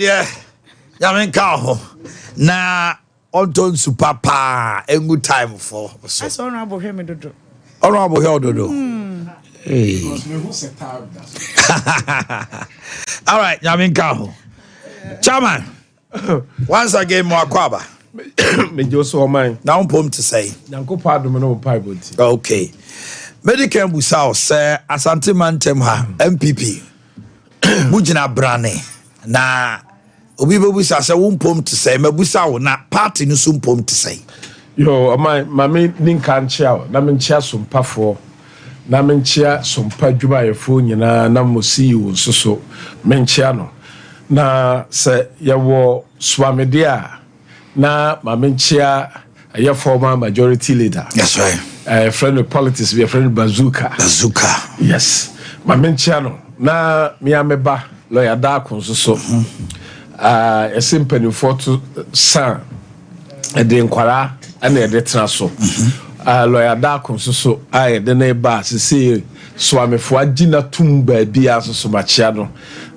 Deɛ Nyame nka wo ho na ɔntɔ nsu pa paa ɛngu time fo so. Asɛ ɔno abɔ hwɛ me dodo. Ɔno abɔ hwɛ wo dodo. Hey. All right, Nyame nka ho. Chairman, once again mo akɔ aba. Megye wo so ɔman. Na wo mpom te sɛn? Nyankopɔn adom ne wo mpaebɔ nti. Okay. Medi kan busa wo sɛ Asante mantam ha MPP mo gyina brane na obi bɛbusa sɛ wo mpom te sɛn, mabusa wo na party no so mpom te sɛn? Yo, ɔman, ma me ni nka nkyea wo, na menkyea sompafoɔ, na menkyea sompa adwumayɛfoɔ nyinaa, na mo CEO nso so menkyea no. Na sɛ yɛwɔ soamedeɛ a, na ma menkyea ɛyɛ former majority leader. That's right. Yɛfrɛ no politics bi, yɛfrɛ no Bazooka. Bazooka. Yes. Ma menkyea no. Na mea me ba, Lawyer Darko nso so. Yɛse mpanimfoɔ to sa ɛde nkwaraa ɛna yɛde tena so. Lawyer Darko nso so a yɛde ne ba sese soamefoɔ agye n'atum baabi a nso so makyea no.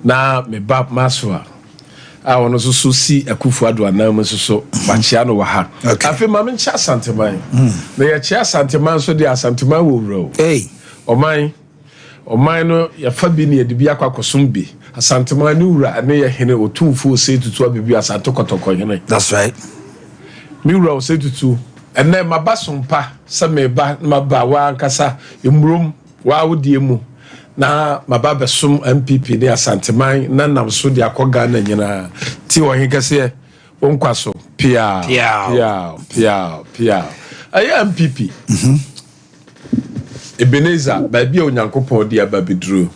Na me ba Masoa a ɔno nso so si Akufo Addo anan mu nso so makyea no wɔ ha. Afei ma menkyɛ Asanteman. Na yɛkyea Asanteman nso deɛ, Asanteman wɔ wura o. Ɔman, ɔman no yɛfa bi ne yɛde bi akɔ akɔsom bi. Asanteman ne wura ne yɛ hene Otumfuo Osei Tutu Abibi Asante Kɔtɔkɔ hene. That's right. Me wura Osei Tutu, ɛnɛ maba sompa sɛ meba na maba waa ankasa mmurom waa wodie mu na maba bɛsom MPP ne Asanteman na nam so de akɔ Ghana nyinaa. Ti ɔhen kɛseɛ, wo nkwa so. Piaw, piaw, piaw, piaw. Ɛyɛ MPP. Ebenezer, baabi a Onyankopɔn de aba bɛduru.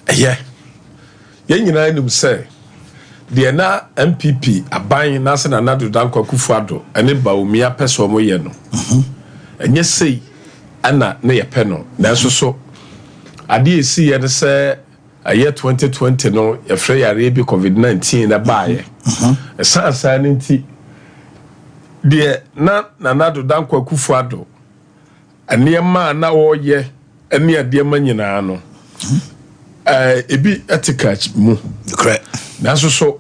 Ɛyɛ. Yɛn nyinaa nim sɛ deɛ na MPP aban n'ase Nana Addo Dankwa Akufo-Addo ne Bawumia pɛ sɛ wɔyɛ no, ɛnyɛ sei ɛna ne yɛpɛ no. Nanso so adeɛ esi yɛ no sɛ ɛyɛ 2020 no yɛfrɛ yareɛ bi COVID-19 na baayɛ. Ɛsan saa no nti deɛ na Nana Addo Dankwa Akufo-Addo nneɛma a na ɔreyɛ ne adeɛma nyinaa no, ebi te ka mu. Nanso so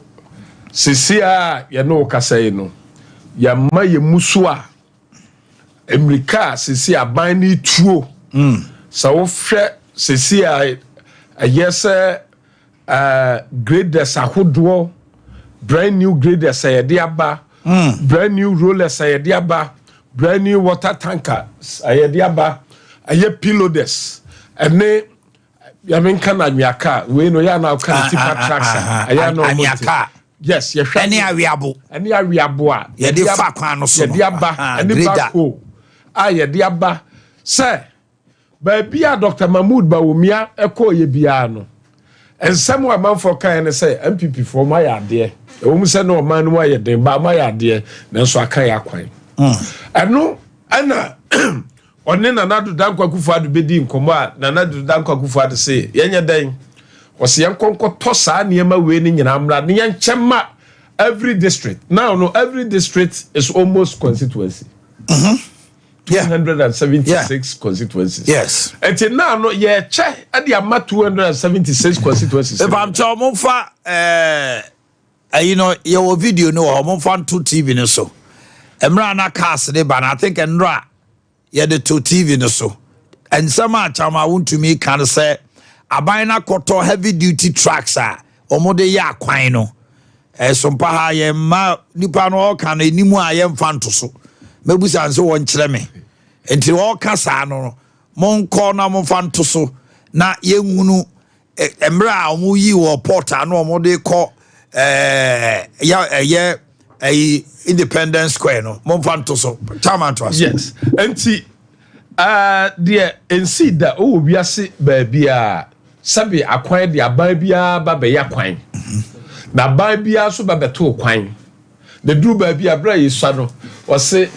sisi a yɛne wo kasa yi no, yɛama yɛn mu so a mmirika a sisi aban no tuo. Sɛ wohwɛ sisi a ɛyɛ sɛ graders ahodoɔ, brand new graders a yɛde aba, brand new rollers a yɛde aba, brand new water tankers a yɛde aba, ɛyɛ payloaders ɛne yàmi na anwea kaa wei no yɛ ana ɔka ne tipper trucks a ɛyɛ ana ɔmo te. Yes, yɛhwɛ. Ɛne aweabo. Ɛne aweabo a yɛde fa kwan no so no. Yɛde aba ɛne backhoe a yɛde aba sɛ baabi a Dr Mahmood Bawumia ɛkɔɔ yɛ biara no, nsɛm a amanfoɔ kan ne sɛ NPP foɔ mo ayɛ adeɛ. Ɛwɔ mu sɛ ne ɔman no mu ayɛ den ba, mo ayɛ adeɛ nanso aka yɛ akwan. Ɛno ɛna ɔne Nana Addo Dankwa Akufo-Addo bɛdi nkɔmmɔ a Nana Addo Dankwa Akufo-Addo se yɛnyɛ dɛn, ɔsɛ yɛn nkɔnkɔtɔ saa nneɛma wei ne nyinaa mmra ne yɛnkyɛ ma every district. Now no, every district is almost constituency. 276 constituencies. Nti now no yɛkyɛ ɛde ama 276 constituencies. Ìpamkyɛ ɔmo nfa ɛyi no, yɛwɔ video no wɔ hɔ, ɔmo nfa nto TV no so. Mmerɛ a na cars de ba no, I think nnora yɛde to TV no so. Nsɛm a Chairman Wontumi ka no sɛ aban no akɔtɔ heavy duty trucks a wɔn de yɛ akwan no. Ɛsompa ha yɛn mma nipa no ɔka no anim a yɛmfa nto so. Mɛbusa nso wɔn kyerɛ me. Nti ɔka saa no, monkɔ na momfa nto so na yɛnhunu mmerɛ a wɔn yi wɔ port a na wɔn de kɔ yɛ ɛyɛ ɛyi Independence Square no, momfa nto so. Chairman, to ase. Yes, nti deɛ nsi da ɔwɔ wiase baabi a sɛbi akwan de aban biara ba bɛyɛ akwan na aban biara nso ba bɛto kwan na duru baabi a abere a yɛsua no ɔse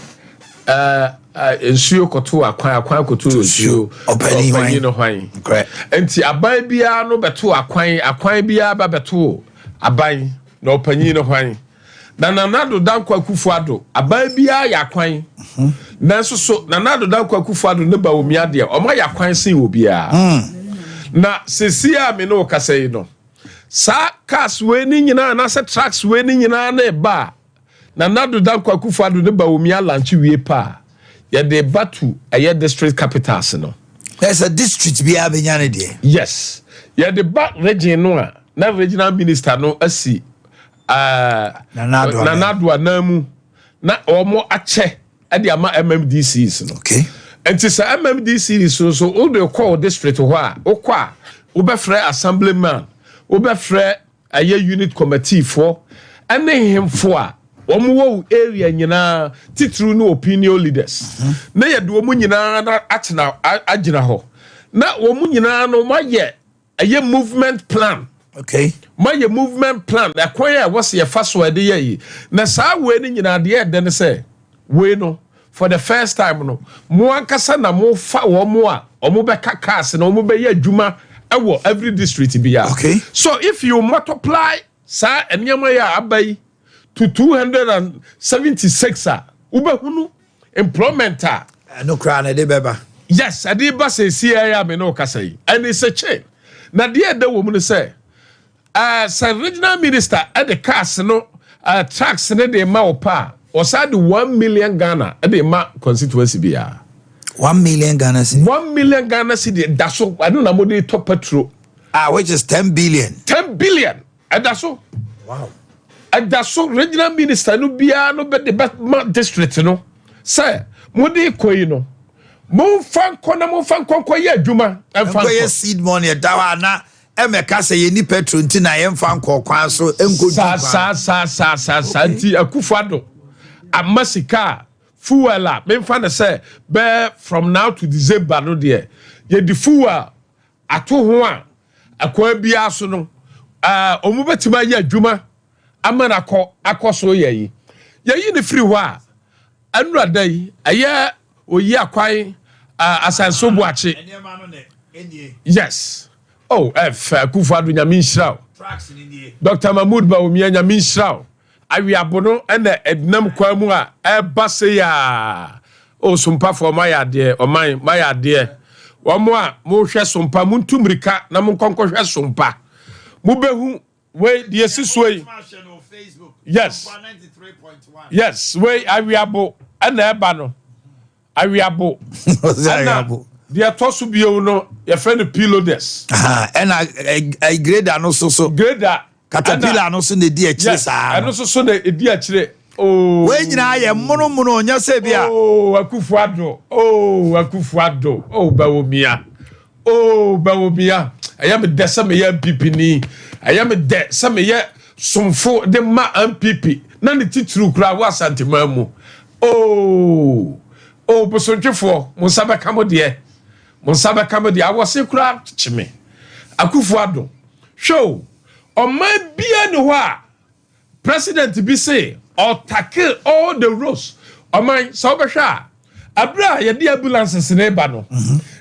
nsuo kɔto akwan, akwan kɔto nsuo. Ɔpanin hwan? Ɔpanin no hwan? Correct. Nti aban biara no bɛto akwan, akwan biara ba bɛto aban na ɔpanyin no hwan? Na Nana Addo Dankwa Akufo-Addo aban biara yɛ akwan, nanso so Nana Addo Dankwa Akufo-Addo ne Bawumia deɛ, ɔmo ayɛ akwan sen wɔ biara. Na sisi a me ne wo kasa yi no, Saa cars wei ne nyinaa anaasɛ trucks wei ne nyinaa na ɛba a, Nana Addo Dankwa Akufo-Addo ne Bawumia launch wie pa a, yɛde ba to ɛyɛ district capitals no. Na sɛ district biara bɛnya ne deɛ. Yes, yɛde ba region no a, na regional minister no asi Nana Addo anan. Nana Addo anan mu na wɔn akyɛ de ama MMDCs no. Nti sɛ MMDCs no so wode kɔ wo district hɔ a, wokɔ a wobɛfrɛ assemblyman, wobɛfrɛ ɛyɛ unit committee foɔ ɛne hemfo a wɔn wɔ wo area nyinaa, titiriw ne opinion leaders, na yɛde wɔn nyinaa na atena agyina hɔ na wɔn nyinaa no wɔayɛ ɛyɛ movement plan. Mayɛ movement plan, ɛkwan a ɛwɔ sɛ yɛfa so a ɛde yɛ yi. Na saa wei no nyinaa deɛ ɛdɛ ne sɛ wei no, for the first time no, mo ankasa na mofa wɔn mo a wɔn bɛka cars na wɔn bɛyɛ adwuma ɛwɔ every district biara. So if you multiply saa nneɛma yi a aba yi to 276 a, wobɛhunu employment a ɛno koraa na ɛde bɛba. Yes, ɛde ba sɛ esi ɛyɛ a me ne wo kasa yi, and it's a chain. Na deɛ ɛda wɔ mu no sɛ sɛ regional minister ɛde cars no, trucks no de ma wo pa a, ɔsan de 1 million Ghana ɛde ma constituency biara. 1 million Ghana cedi. 1 million Ghana cedi da so, ɛno na mo de tɔ petrol. Ah, which is 10 billion. 10 billion ɛda so. Ɛda so, regional minister no biara no bɛ de bɛ ma district no sɛ mo de kɔ yi no, momfa nkɔ na momfa nkɔ nkɔ yɛ adwuma ɛmfa nkɔyɛ nkɔ. Seed money ɛda hɔ a na ɛmɛka sɛ yɛni petrol nti na yɛmfa nkɔ kwan so nkɔ saa du kwan. Saa saa saa saa saa. Nti Akufo Addo ama sika a fuel a memfa no sɛ bɛɛ from now to December no deɛ, yɛde fuel ato ho a, akwan biara so no ɔmo bɛtumi ayɛ adwuma ama no akɔ so. Yɛ yi yɛyi ne firi hɔ a, ɛnura da yi ɛyɛ oyi akwan Asanso Buakye. Nneɛma no na ɛnie. Yes, oh, ɛfɛ. Akufo Addo, Nyame nhyira wo. Trucks ni nie. Dr Mahmood Bawumia, Nyame nhyira wo. Awiabo no ɛna ɛnam kwan mu a ɛba se yaa o. Sompafoɔ mayɛ adeɛ, ɔman mayɛ adeɛ. Wɔn a mohwɛ Sompa, montu mmirika na monkɔnkɔhwɛ Sompa, mobɛhu wei deɛ si soɔ yi. Yes, wei awiabo ɛna ɛba no, awiabo. Ɛna deɛ ɛtɔ so bio no, yɛfrɛ no payloaders. Ɛna grader no so grader. Caterpillar no so na edi akyire. Saa ɛno no nso so na edi akyire ooo. Wei nyinaa yɛ monomono, nyɛ sɛ bi a. Oh, Akufo Addo, oh, Akufo Addo, oh, Bawumia, oh, Bawumia. Ɛyɛ me dɛ sɛ meyɛ NPP ni, ɛyɛ me dɛ sɛ meyɛ somfo de ma NPP na ne titiriw koraa wɔ Asanteman mu. Oh, oh, bosontwefoɔ, mo nsa bɛka mo deɛ, mo nsa bɛka mo deɛ. Awɔse koraa kye me. Akufo Addo, hwɛ o, ɔman bia ni hɔ a president bi se ɔtackle all the roads. Ɔman, sɛ wobɛhwɛ a, abere a yɛde ambulances ne ba no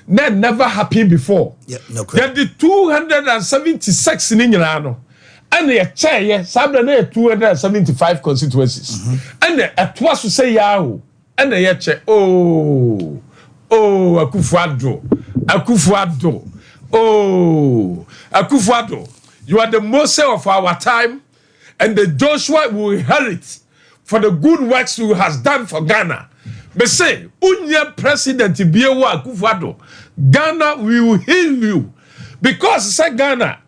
na never happen before. Yeah, no correct. Yɛde 276 ne nyinaa no ɛna yɛkyɛɛyɛ saa abere na yɛ 275 constituencies, ɛna ɛtoa so sɛ yaa o, ɛna yɛkyɛ. Ooo, ooo, Akufo Addo, Akufo Addo, ooo, Akufo Addo, you are the Moses of our time and the Joshua will inherit for the good works you has done for Ghana. Mese, unye president biewo Akufo Addo, Ghana will heal you because sɛ Ghana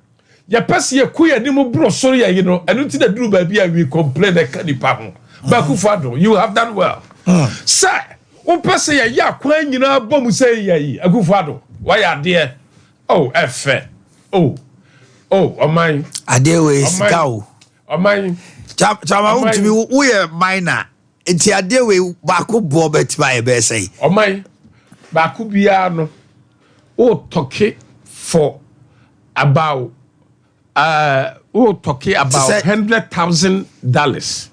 yɛpɛ sɛ yɛkɔ yɛn anim boro soro yɛ yi no, ɛno nti na duru baabi a we complain ɛka nipa ho. But Akufo Addo, you have done well. Sɛ wopɛ sɛ yɛyɛ akwan nyinaa bɔ mu sɛ yɛ yi, Akufo Addo, wayɛ adeɛ. Oh, ɛfɛ. Oh, oh, ɔman. Adeɛ wei sika o. Ɔman. Chama. Ɔman. Wontumi woyɛ minor nti adeɛ wei baako boɔ bɛtumi ayɛ bɛyɛ sɛ? Ɔman, baako biara no o talk for about o talk about $100,000.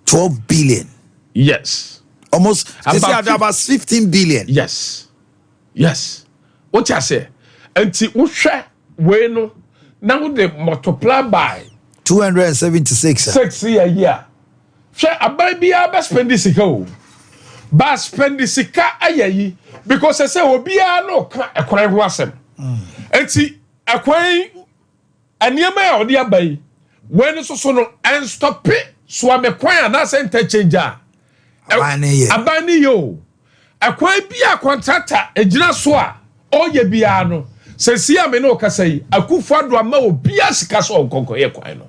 12 billion. Yes. Almost About about, about 15 billion. Yes, wote ase? Nti wohwɛ wei no na wode multiply by 276. Six yɛ yi a, hwɛ, aban biara bɛ spend sika o, ba spend sika ayɛ yi because sɛ obiara no ka ɛkwan ho asɛm, nti ɛkwan. Nneɛma a ɔde aba yi, wei no soso no, ɛnstop Suame kwan anaasɛ interchange a Aban ne yɛ. Aban ne yɛ o. Ɛkwan bi a contractor egyina so a ɔyɛ biara no, sɛ si a me ne ɔkasa yi, Akufo Addo ama obiara sika so ɔnkɔnkɔyɛ kwan no.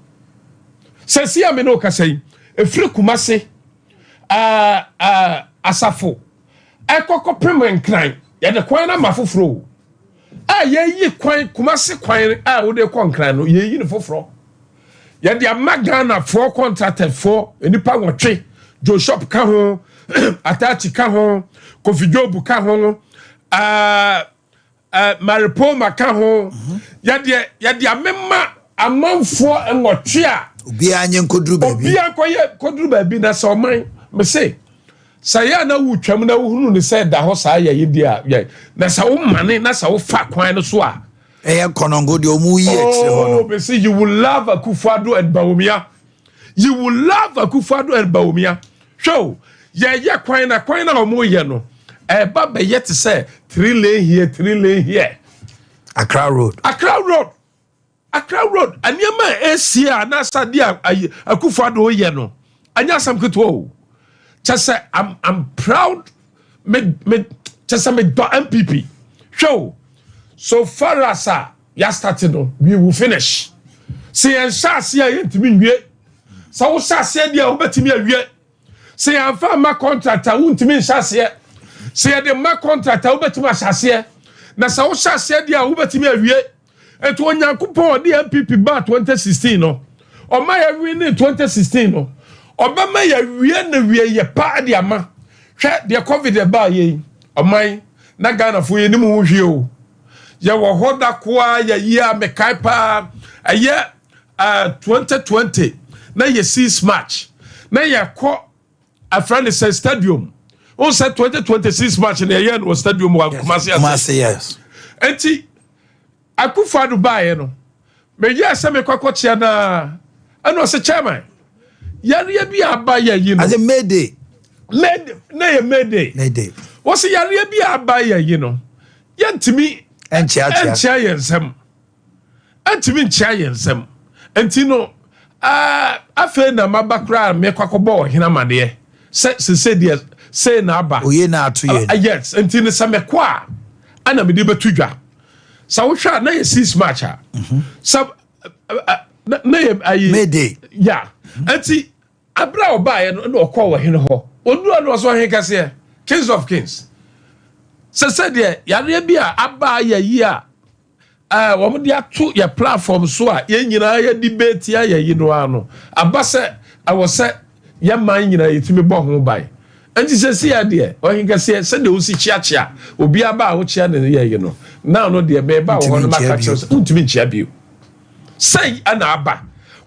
Sɛ si a me ne ɔkasa yi, efiri Kumase Asafo ɛkɔkɔpem Nkran, yɛde kwan no ama foforɔ o. A yɛyi kwan, Kumase kwan a wode kɔ Nkran no, yɛyi no foforɔ. Yɛde ama Ghanafoɔ contractorfoɔ nipa 8, Joe Shop ka ho, Atachi ka ho, Kofi Job ka ho, Maripoma ka ho. Yɛde amema amanfoɔ 8 a obiara nye nkoduru baabi. Obiara kɔyɛ kɔduru baabi. Na sɛ ɔman mese sɛ yɛ a na wotwam na wohunu ne sɛ da hɔ saa, yɛ yi deɛ a yɛ na sɛ womane na sɛ wofa kwan no so a, Ɛyɛ Kɔnɔngo deɛ ɔmu yi akyire hɔ no. Oh, mese you will love Akufo-Addo and Bawumia. You will love Akufo-Addo and Bawumia. Hwɛ o, yɛyɛ kwan na kwan na wɔn yɛ no, ɛba bɛyɛ te sɛ three lane here, three lane here. Accra Road. Accra Road. Accra Road. Nneɛma a esi a anaasɛ adeɛ a ayi Akufo-Addo yɛ no, ɛnyɛ asɛm ketewa o. Kyɛ sɛ I'm proud, me kyɛ sɛ me dɔ NPP. Hwɛ o, so far as a yɛastart no, we will finish. Sɛ yɛn hyɛ ase a, yɛntumi nwie. Sɛ wohyɛ aseɛ deɛ a, wobɛtumi awie. Sɛ yɛamfa ma contract a, wontumi nhyɛ aseɛ. Sɛ yɛde ma contract a, wobɛtumi ahyɛ aseɛ. Na sɛ wohyɛ aseɛ deɛ a, wobɛtumi awie. Nti Onyankopɔn ɔde NPP baa 2016 no, ɔma yɛwie ne 2016 no, ɔbɛma yɛwie na wie yɛ pa de ama. Hwɛ deɛ COVID ɛbaa yɛ yi, ɔman na Ghanafoɔ yɛnim ho hwie o. Yɛwɔ hɔ da koa yɛyi a mekae paa, ɛyɛ 2020 na yɛ 6 March na yɛkɔ afrɛ ne sɛ stadium n sɛ 2026 March na yɛyɛ no wɔ stadium wɔ Kumase ase. Kumase, yes. Nti Akufo Addo baeɛ no, meyɛɛ sɛ mekɔ akɔkyea naa, ɛna ɔsɛ, "Chairman, yareɛ bi a aba yɛ yi no." Ase Mayday. Mayday na yɛ Mayday. Mayday. Wɔsɛ yareɛ bi a aba yɛ yi no, yɛntumi ɛnkyea. Ɛnkyea yɛn nsɛm, ɛntumi nkyea yɛn nsɛm. Nti no afei na maba koraa, mekɔ akɔbɔ ɔhene amaneɛ sɛ sese deɛ sei na aba. Oye na ato yɛn. Yes, nti no sɛ mekɔ a, ɛna mede bɛto dwa sɛ wohwɛ a, na yɛ 6 March a sɛ na yɛ ayi. Mayday. Ya, nti abere a ɔbaeɛ no na ɔkɔɔ ɔhene hɔ, ɔduru no, ɔsɛ, "Ɔhene kɛseɛ, kings of kings, sɛ sɛdeɛ yareɛ bi a aba ayɛ yi a wɔn de ato yɛ platform so a yɛn nyinaa yɛ debate ayɛ yi no ano aba sɛ ɛwɔ sɛ yɛ man nyinaa yɛtumi bɔ ho ban. Nti sɛ si yɛ deɛ, ɔhene kɛseɛ, sɛdeɛ wosi kyeakyea obi aba a wokyea ne yɛ yi no, now no deɛ mɛba wɔ hɔ no, maka kyerɛ sɛ wontumi nkyea bio. Sɛi ɛna aba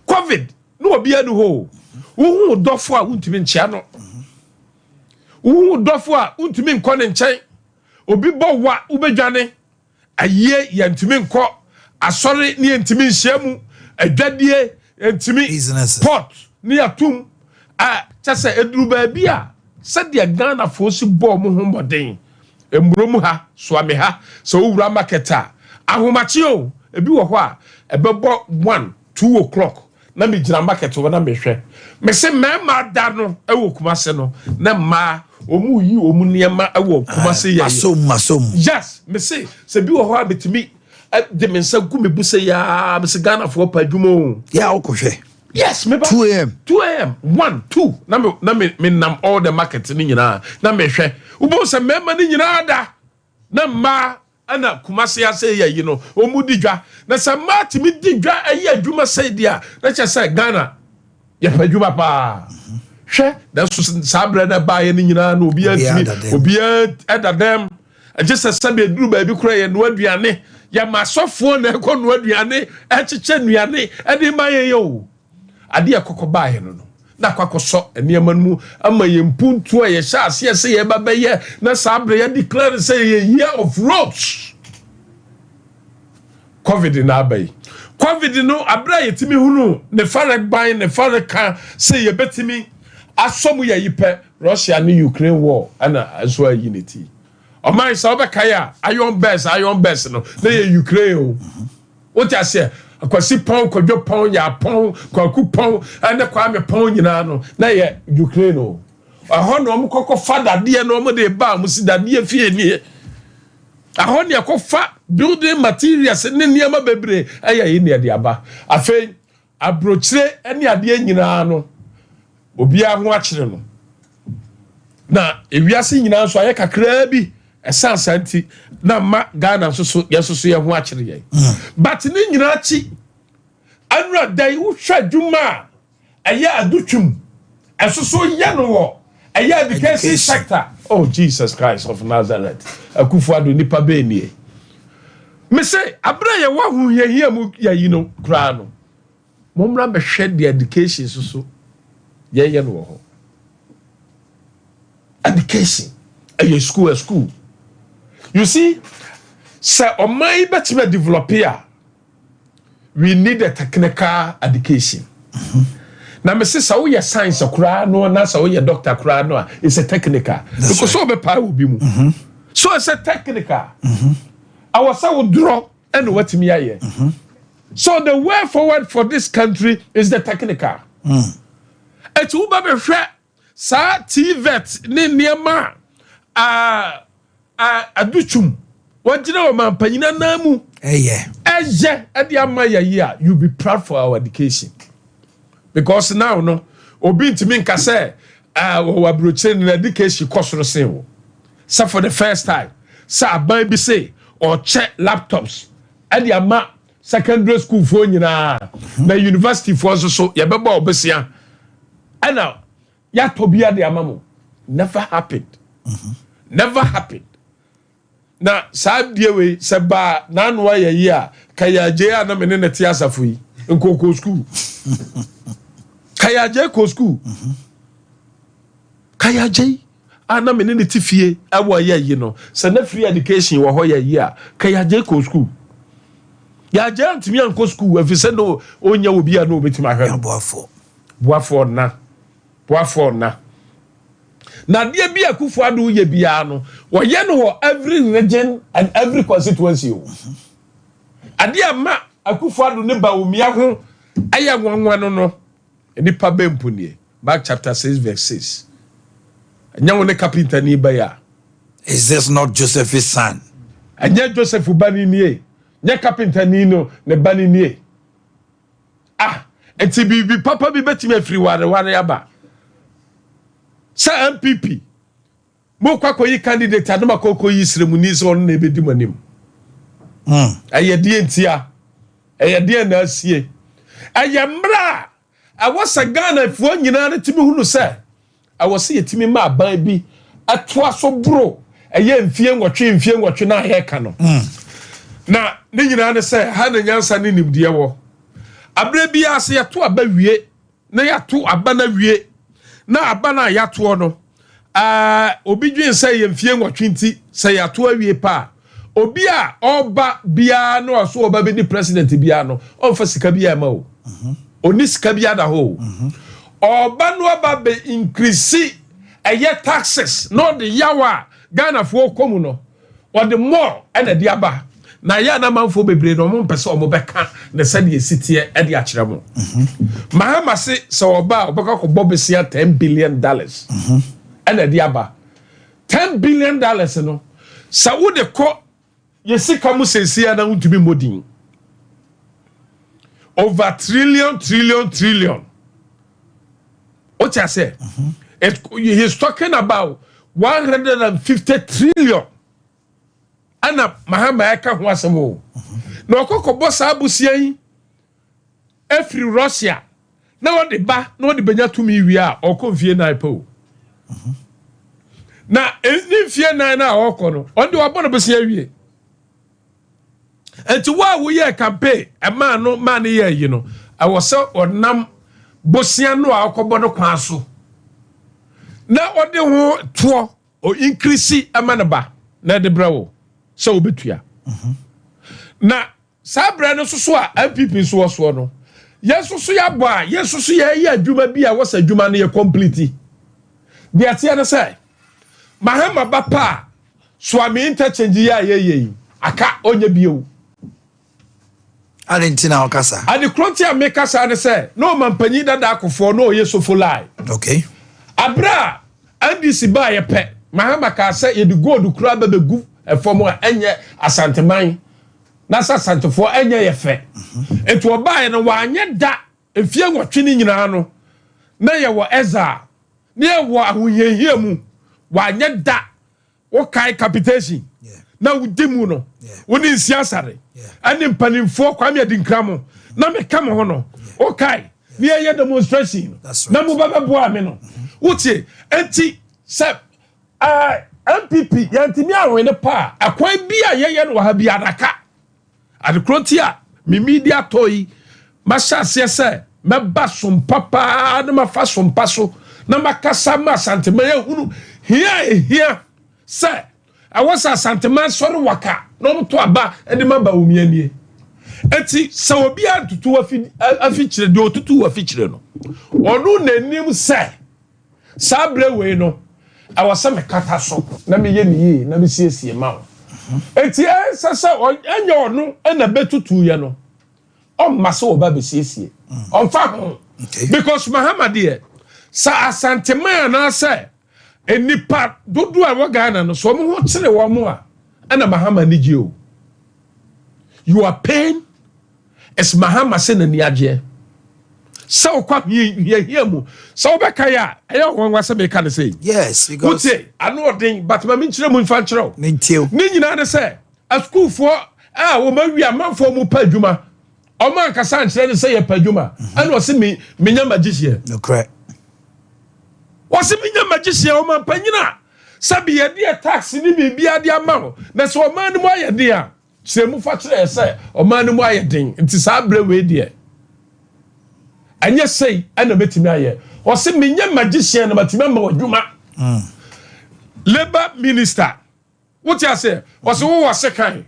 COVID na obiara ni hɔ o. Wohu dɔfo a, wontumi nkyea no. Wohu dɔfo a, wontumi nkɔ ne nkyɛn. Obi bɔ wa, wobɛdwane. Ayie, yɛntumi nkɔ asɔre ne yɛntumi nhyia mu, adwadie yɛntumi Businesses. Port ne yɛatom a kyɛ sɛ ɛduru baabi a sɛdeɛ Ghanafoɔ si bɔɔ mo ho mmɔden mmurom ha, Soame ha, sɛ wowura market a, ahomakye o, ebi wɔ hɔ a ɛbɛbɔ 1, 2 o'clock na megyina market hɔ na mehwɛ. Mese mmarima da no wɔ Kumase no, na mmaa wɔn yi wɔn nneɛma wɔ Kumase yɛ. Masom, masom. Yes, mese sɛ bi wɔ hɔ a metumi de me nsa gu me bu sɛ yaa, mese Ghanafoɔ pa adwuma o. Yɛ a wokɔhwɛ. Yes, meba. 2 a.m. 2 a.m., 1, 2, na me nam all the market ne nyinaa na mehwɛ. Wobɛhu sɛ mmarima no nyinaa da na mmaa ɛna Kumase ase yɛ yi no wɔn di dwa. Na sɛ mmaa tumi di dwa, ɛyɛ adwuma sɛ di a, na kyerɛ sɛ Ghana yɛpɛ adwuma paa. Hwɛ, nanso saa berɛ no ɛbaeɛ no nyinaa no, obiara Obiara ntumi da dɛm. Obiara ɛda dɛm. Ɛgye sɛ sɛbi eduru baabi koraa, yɛ noa aduane, yɛ ma asɔfoɔ na ɛkɔ noa aduane, ɛkyekyɛ nnuane ɛde ma yɛn yɛ o. Adeɛ ɛkɔkɔ baeɛ no na akɔ akɔsɔ nneɛma no mu ama yɛn mpuntuo a yɛhyɛ aseɛ sɛ yɛba bɛyɛ. Na saa berɛ yɛ declare sɛ yɛyɛ year of roads. COVID na aba yi, COVID no, abere a yɛtumi hunu ne fare ban ne fare ka sɛ yɛbɛtumi asɔ mu yɛ yi pɛ, Russia ne Ukraine war ɛna nso ayi ne ti. Ɔman sɛ wobɛkae a, iron birds, iron birds no na yɛ Ukraine o. Wote aseɛ? Akwasi Pɔn, Kwadwo Pɔn, Yaapɔn, Kwaku Pɔn ɛne Kwame Pɔn nyinaa no, na yɛ Ukraine o. Ɛhɔ na wɔn kɔkɔ fa dadeɛ na wɔn de ba a wɔn si dadeɛ fie nie. Ɛhɔ na yɛkɔfa building materials ne nneɛma bebree ɛyɛ yi na yɛde aba. Afei aburokyire ne adeɛ nyinaa no, obiara ho akyerɛ no, na ewiase nyinaa nso ayɛ kakraa bi. Ɛsan saa nti na ma Ghana nso so, yɛn nso so yɛn ho akyerɛ yɛn. But ne nyinaa akyi, anura da yi, wohwɛ adwuma a ɛyɛ Adutwum ɛso so yɛ no wɔ ɛyɛ education Education. sector. Oh, Jesus Christ of Nazareth! Akufo Addo, nipa bɛɛ nie. Mese abere a yɛwɔ ahohiahia mu yɛyi no koraa no, mommra bɛhwɛ the education so so yɛyɛ no wɔ hɔ. Education ɛyɛ school, a school. You see, sɛ ɔman yi bɛtumi develop a, we need a technical education. Na mese sɛ woyɛ science koraa no na sɛ woyɛ doctor koraa no a, it's a technical. That's because sɛ wobɛpaa wɔ bi mu so, it's a technical. Awɔ sɛ wodorɔ ɛna watumi ayɛ. So the way forward for this country is the technical. Ɛti woba bɛhwɛ saa TVET ne nneɛma a Adutwum wɔgyina wɔ mampanyin anan mu ɛyɛ ɛyɛ ɛde ama yɛ yi a, you be proud for our education, because now no, obi ntumi nka sɛ wɔwɔ aburokyire no na education kɔ soro sen wo. Sɛ for the first time sɛ aban bi se ɔkyɛ laptops ɛde ama secondary school foɔ nyinaa, na university foɔ nso so yɛbɛbɔ ɔbɛsia ɛna yɛatɔ bi ade ama mo. Never happened, never happened. Na saa deɛ wei sɛ baa n'ano ayɛ yi a, Kayagye a na me ne ne te asafo yi nkoko school, Kayagye kɔ school. Kayagye a na me ne ne te fie ɛwɔ yɛ yi no, sɛ na free education wɔ hɔ yɛ yi a, Kayagye kɔ school. Yagye antumi ankɔ school ɛfiri sɛ no ɔnya obi a na obɛtumi ahwɛ no. Aboafoɔ. Boafoɔ na boafoɔ na na adeɛ bi a Akufo Addo yɛ biara no, wɔyɛ no wɔ every region and every constituency o. Adeɛ a ma Akufo Addo ne Bawumia ho ɛyɛ nwanwa no, nipa bɛ mpo nie. Mark chapter 6 verse 6, ɛnyɛ wo ne carpenter ni bɛyɛ a? Is this not Joseph's son? Ɛnyɛ Joseph ba ni nie? Nyɛ carpenter ni no ne ba ni nie? Ah, nti biribi papa bi bɛtumi afiri wareware aba sɛ NPP mokɔ akɔyi candidate a, na makɔ akɔyi sremuni sɛ ɔno na ɛbɛdi mo anim. Ɛyɛ deɛ ntia? Ɛyɛ deɛ na asie? Ɛyɛ mmerɛ a ɛwɔ sɛ Ghanafoɔ nyinaa no tumi hunu sɛ ɛwɔ sɛ yɛtumi ma aban bi ɛtoa so boro ɛyɛ mfie 8, mfie 8 na yɛka no. Na ne nyinaa ne sɛ ha na nyansa ne nimdeɛ wɔ. Aberɛ biara sɛ yɛto aba wie na yɛato aba no awie na aba no a yɛatoɔ no, obi dwen sɛ yɛ mfie 8 nti sɛ yɛato awie pa a, obi a ɔba biara na ɔso ɔba bɛdi president biara no, ɔmfa sika biara ma o. Ɔni sika biara da hɔ o. Ɔba no aba bɛ increase ɛyɛ taxes na ɔde yaw a Ghanafoɔ kɔ mu no, ɔde more ɛna de aba. Na yɛ anamanfoɔ bebree na ɔmo mpɛ sɛ ɔmo bɛka ne sɛdeɛ esi teɛ ɛde akyerɛ mo. Mahama se sɛ ɔba a, ɔbɛkɔ akɔbɔ besia $10 billion ɛna de aba. $10 billion no, sɛ wode kɔ yɛ sika mu seesia na wontumi mmɔ din, over trillion trillion trillion. Wote ase? He's talking about 150 trillion ɛna Mahama ɛka ho asɛm o. Na ɔkɔkɔbɔ saa abusua yi efiri Russia na wɔde ba na wɔde benya tumi wie a, ɔkɔ mfie 4 pɛ o. Na ne mfie 4 na a ɔkɔ no, ɔno de wabɔ no bosia wie. Nti wo a woyɛ campaign ɛmaa no maa no yɛ yi no, ɛwɔ sɛ ɔnam bosia no a ɔkɔbɔ no kwan so na ɔde ho toɔ o increase ɛma no ba na ɛde brɛ wo sɛ wobɛtua. Na saa berɛ no nso so a NPP nso wɔ soɔ no, yɛn nso so yɛabɔ a, yɛn nso so yɛyɛ adwuma bi a wɔsɛ adwuma no yɛ complete. Deɛ teɛ no sɛ Mahama ba pa a, Suame Interchange yi a yɛyɛ yi aka ɔnyɛ bio. Ade nti na ɔkasa. Ade korɔ nti a mekasa ne sɛ, na ɔmampanyin dada Kufuor na ɔyɛ Sofoline. Abere a NDC baayɛ pɛ, Mahama kaa sɛ yɛde gold koraa bɛbɛgu fam a, ɛnyɛ Asanteman na sɛ Asantefoɔ ɛnyɛ yɛ fɛ. Nti ɔbaayɛ no, wanyɛ da. Mfie 8 no nyinaa no, na yɛwɔ ɛza na yɛwɔ ahohiahia mu. Wanyɛ da. Wokae capitation na wodi mu no, wo ne Nsi Asare ɛne mpanimfoɔ Kwame Adinkra mo na meka mo ho no, wokae ne yɛyɛ demonstration no na mo bɛbɛboa me no. Wotie, enti sɛ NPP yɛntumi awene pa a, ɛkwan bi a yɛyɛ no wɔ ha bi adaka adekoro nti a me media tɔ yi, mahyɛ aseɛ sɛ mɛba sompa paa na mafa sompa so na makasa ma Asantema yɛhunu hia a ehia sɛ ɛwɔ sɛ Asantema sɔre waka na ɔmo to aba de ma Bawumia nie. Eti sɛ obi atutu afi afikyire deɛ, otutu afikyire no, ɔno n'anim sɛ saa berɛ wei no ɛwɔ sɛ mekata so na meyɛ ne yie na mesiesie ma wo. Eti ɛnsɛ sɛ ɛnyɛ ɔno ɛna bɛtutu yɛ no, ɔmma sɛ ɔba bɛsiesie, ɔmfa ho, because Mahama deɛ, sɛ Asanteman anaasɛ nipa dodoɔ a ɛwɔ Ghana no so ɔmo ho kyerɛ wɔn a, ɛna Mahama ni gye o. Your pain is Mahama sɛ n'ani agyeɛ sɛ wokɔ hiahia mu sɛ wobɛka yɛ a, ɛyɛ ɔnwanwa sɛ meka ne sɛ Yes, because wotie ano ɔden, but ma menkyerɛ mu mfa nkyerɛ wo. Mentie o. Ne nyinaa ne sɛ asukuufoɔ a wɔn awi, amanfoɔ mu pɛ adwuma, ɔmo ankasa nkyerɛ ne sɛ yɛ pɛ adwuma, ɛna ɔsi mi menya magician. Wɔsi menya magician. Ɔmo mpanyin a sɛbi yɛde yɛ tax ne biribiara de ama wo, na sɛ ɔman no mu ayɛ den a, kyerɛ mu fa kyerɛ yɛ sɛ ɔman no mu ayɛ den, nti saa abere wei deɛ ɛnyɛ sɛyi ɛna mɛtumi ayɛ. Ɔsi menya magician na matumi ama wɔ adwuma. Labour minister, wote ase, ɔsi wowɔ sekan,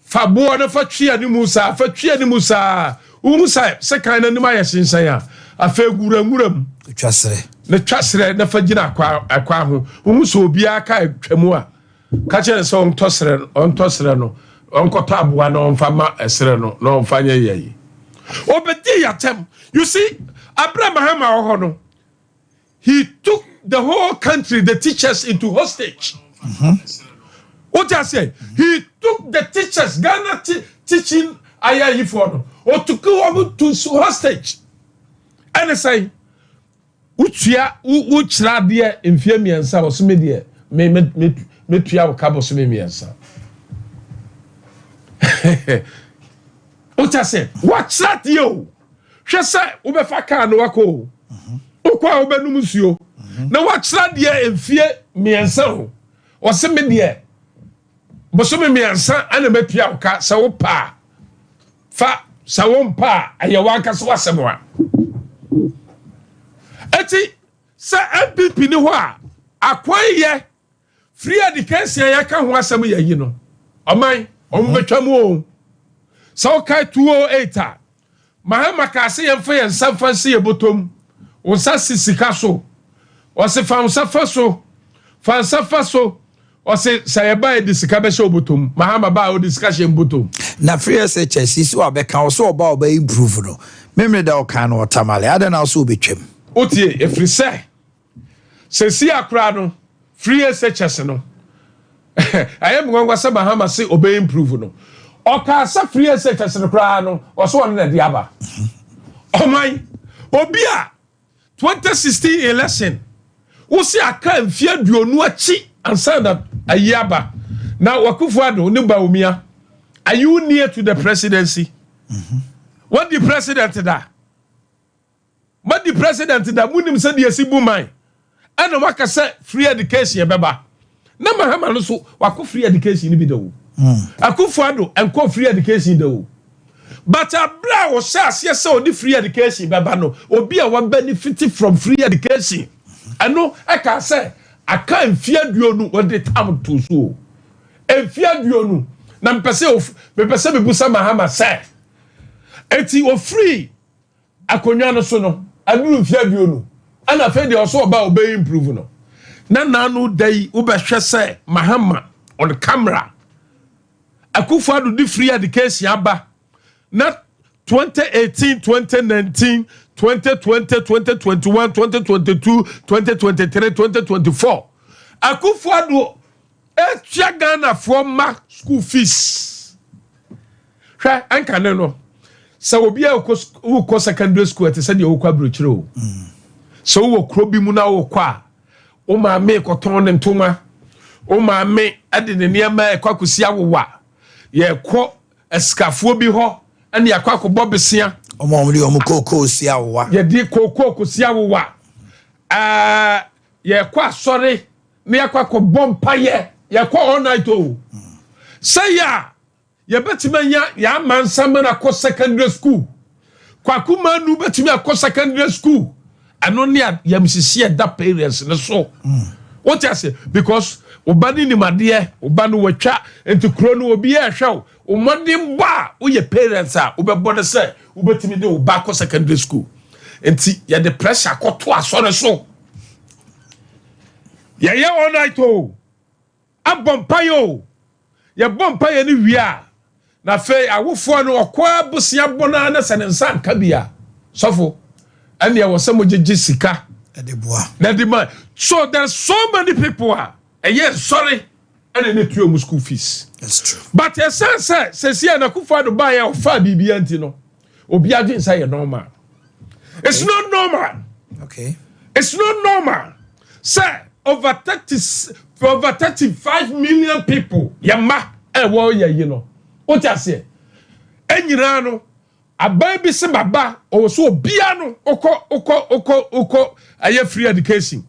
fa boɔ no fa twi anim saa, fa twi anim saa, wohu sɛ sekan no anim ayɛ hyɛnhyɛn a, afei wura nwura mu. Twa serɛ. Na twa serɛ na fa gyina akwa ho. Wohu sɛ obiara ka atwa mu a, ka kyerɛ no sɛ ɔntɔ serɛ no, ɔntɔ serɛ no, ɔnkɔtɔ aboa na ɔmfa ma ɛserɛ no na ɔmfa nyɛ yɛ yi. Ɔbɛdi yɛatɛm. You see, abere Mahama wɔ hɔ no, he took the whole country, the teachers, into hostage. What I say, he took the teachers, Ghana teaching ayayifoɔ no, ɔtook wɔn to hostage. Ɛne sɛn wotua wokyerɛ adeɛ mfie 3, ɔsome deɛ me me me metua wo ka bosome 3. Wokyɛ sɛ wakyerɛ adeɛ o, hwɛ sɛ wobɛfa kaa no wakɔ o, wokɔ a wobɛnum nsuo na wakyerɛ adeɛ mfie 3 o, ɔse me deɛ bosome 3 ɛna mɛtua wo ka. Sɛ wo pa a fa, sɛ wo mpa a, ɛyɛ wankasa wasɛm a. Eti sɛ NPP ni hɔ a, akwan yɛ free education a yɛka ho asɛm yɛ yi no, ɔman ɔmo bɛtwa mu o. Sɛ wokae 208 a, Mahama kaa sɛ yɛmfa yɛn nsa mfa nsi yɛ bɔtɔm, wo nsa si sika so. Ɔse fa wo nsa fa so, fa nsa fa so. Ɔse sɛ yɛba, yɛde sika bɛhyɛ wo bɔtɔm. Mahama ba a, ɔde sika hyɛ mbɔtɔm. Na free SHS sisi wa bɛka wɔ so, ɔba ɔbɛ improve no, memere da ɔkan no ɔtamale adɛn na so wobɛtwam? Wotie, ɛfiri sɛ sɛsi akora no, free SHS no, ɛyɛ me nwanwa sɛ Mahama se ɔbɛ improve no. Ɔkaa sɛ free SHS no koraa no, ɔso ɔno na de aba ɔman. Obi a 2016 election wosi aka mfie 20 akyi ansa na ayi aba na Akufo Addo ne Bawumia, are you near to the presidency? Wadi president da, madi president da, munim sɛ deɛ esi bu man, ɛna waka sɛ free education bɛba. Na Mahama no so wakɔ free education ni bi da o. Akufo Addo nkɔ free education da o, but abere a wɔhyɛ aseɛ sɛ ɔde free education bɛba no, obi a wabenefit from free education ɛno ɛka sɛ aka mfie 20, wɔde tam to so o, mfie 20. Na mepɛ sɛ mebusa Mahama sɛ eti ofiri akonnwa no so no, aduru mfie 20, ɛna afei deɛ ɔso ɔba a ɔbɛyɛ improve no, na nanu da yi wobɛhwɛ sɛ Mahama on camera, Akufo Addo de free education aba. Na 2018, 2019, 2020, 2021, 2022, 2023, 2024, Akufo Addo etua Ghanafoɔ ma school fees. Hwɛ, ɛnka ne no sɛ obi a wokɔ secondary school, ɛte sɛ deɛ wokɔ aburokyire o. Sɛ wowɔ kuro bi mu na wokɔ a, wo maame kɔtɔn ne ntoma, wo maame de ne nneɛma ɛkɔ akɔsi awowa, yɛkɔ asikafoɔ bi hɔ ɛne yɛakɔ akɔbɔ besia. Ɔmo a ɔmo de ɔmo kookoo si awowa. Yɛde kookoo kɔsi awowa, yɛkɔ asɔre na yɛakɔ akɔbɔ mpayɛ, yɛkɔ all night o, sɛ yɛ a yɛbɛtumi anya yɛama nsɛm no akɔ secondary school. Kwaku Manu bɛtumi akɔ secondary school. Ɛno ne a yɛmsisi ɛda parents ne so, wote ase? Because ɔba ne nimadeɛ, ɔba no watwa nti kuro no obi ɛhwɛ wo. Ɔmmɔden bɔ a woyɛ parents a wobɛbɔ no sɛ wobɛtumi de wo ba akɔ secondary school, nti yɛde pressure akɔto asɔre so. Yɛyɛ all night o, abɔ mpaeɛ o. Yɛbɔ mpaeɛ no wie a, na afei awofoɔ no ɔkɔ abosea bɔ no na sɛ ne nsa nka bi a, sɔfo, ɛne ɛwɔ sɛ mogyegye sika. Ɛde boa. Na de ma. So there are so many people a ɛyɛ nsɔre ɛna ne tua mu school fees. That's true. But ɛsan sɛ sɛsi a Nakufo Addo baayɛ, ɔfa biribi nti no, obi agye nsa yɛ normal. It's not normal. It's not normal sɛ over 30, over 35 million people, yɛ mma ɛwɔ yɛ yi no, o ti aseɛ, ɛnyinaa no aban bi sɛ baba ɔwɔ so, obiara no okɔ ɛyɛ free education,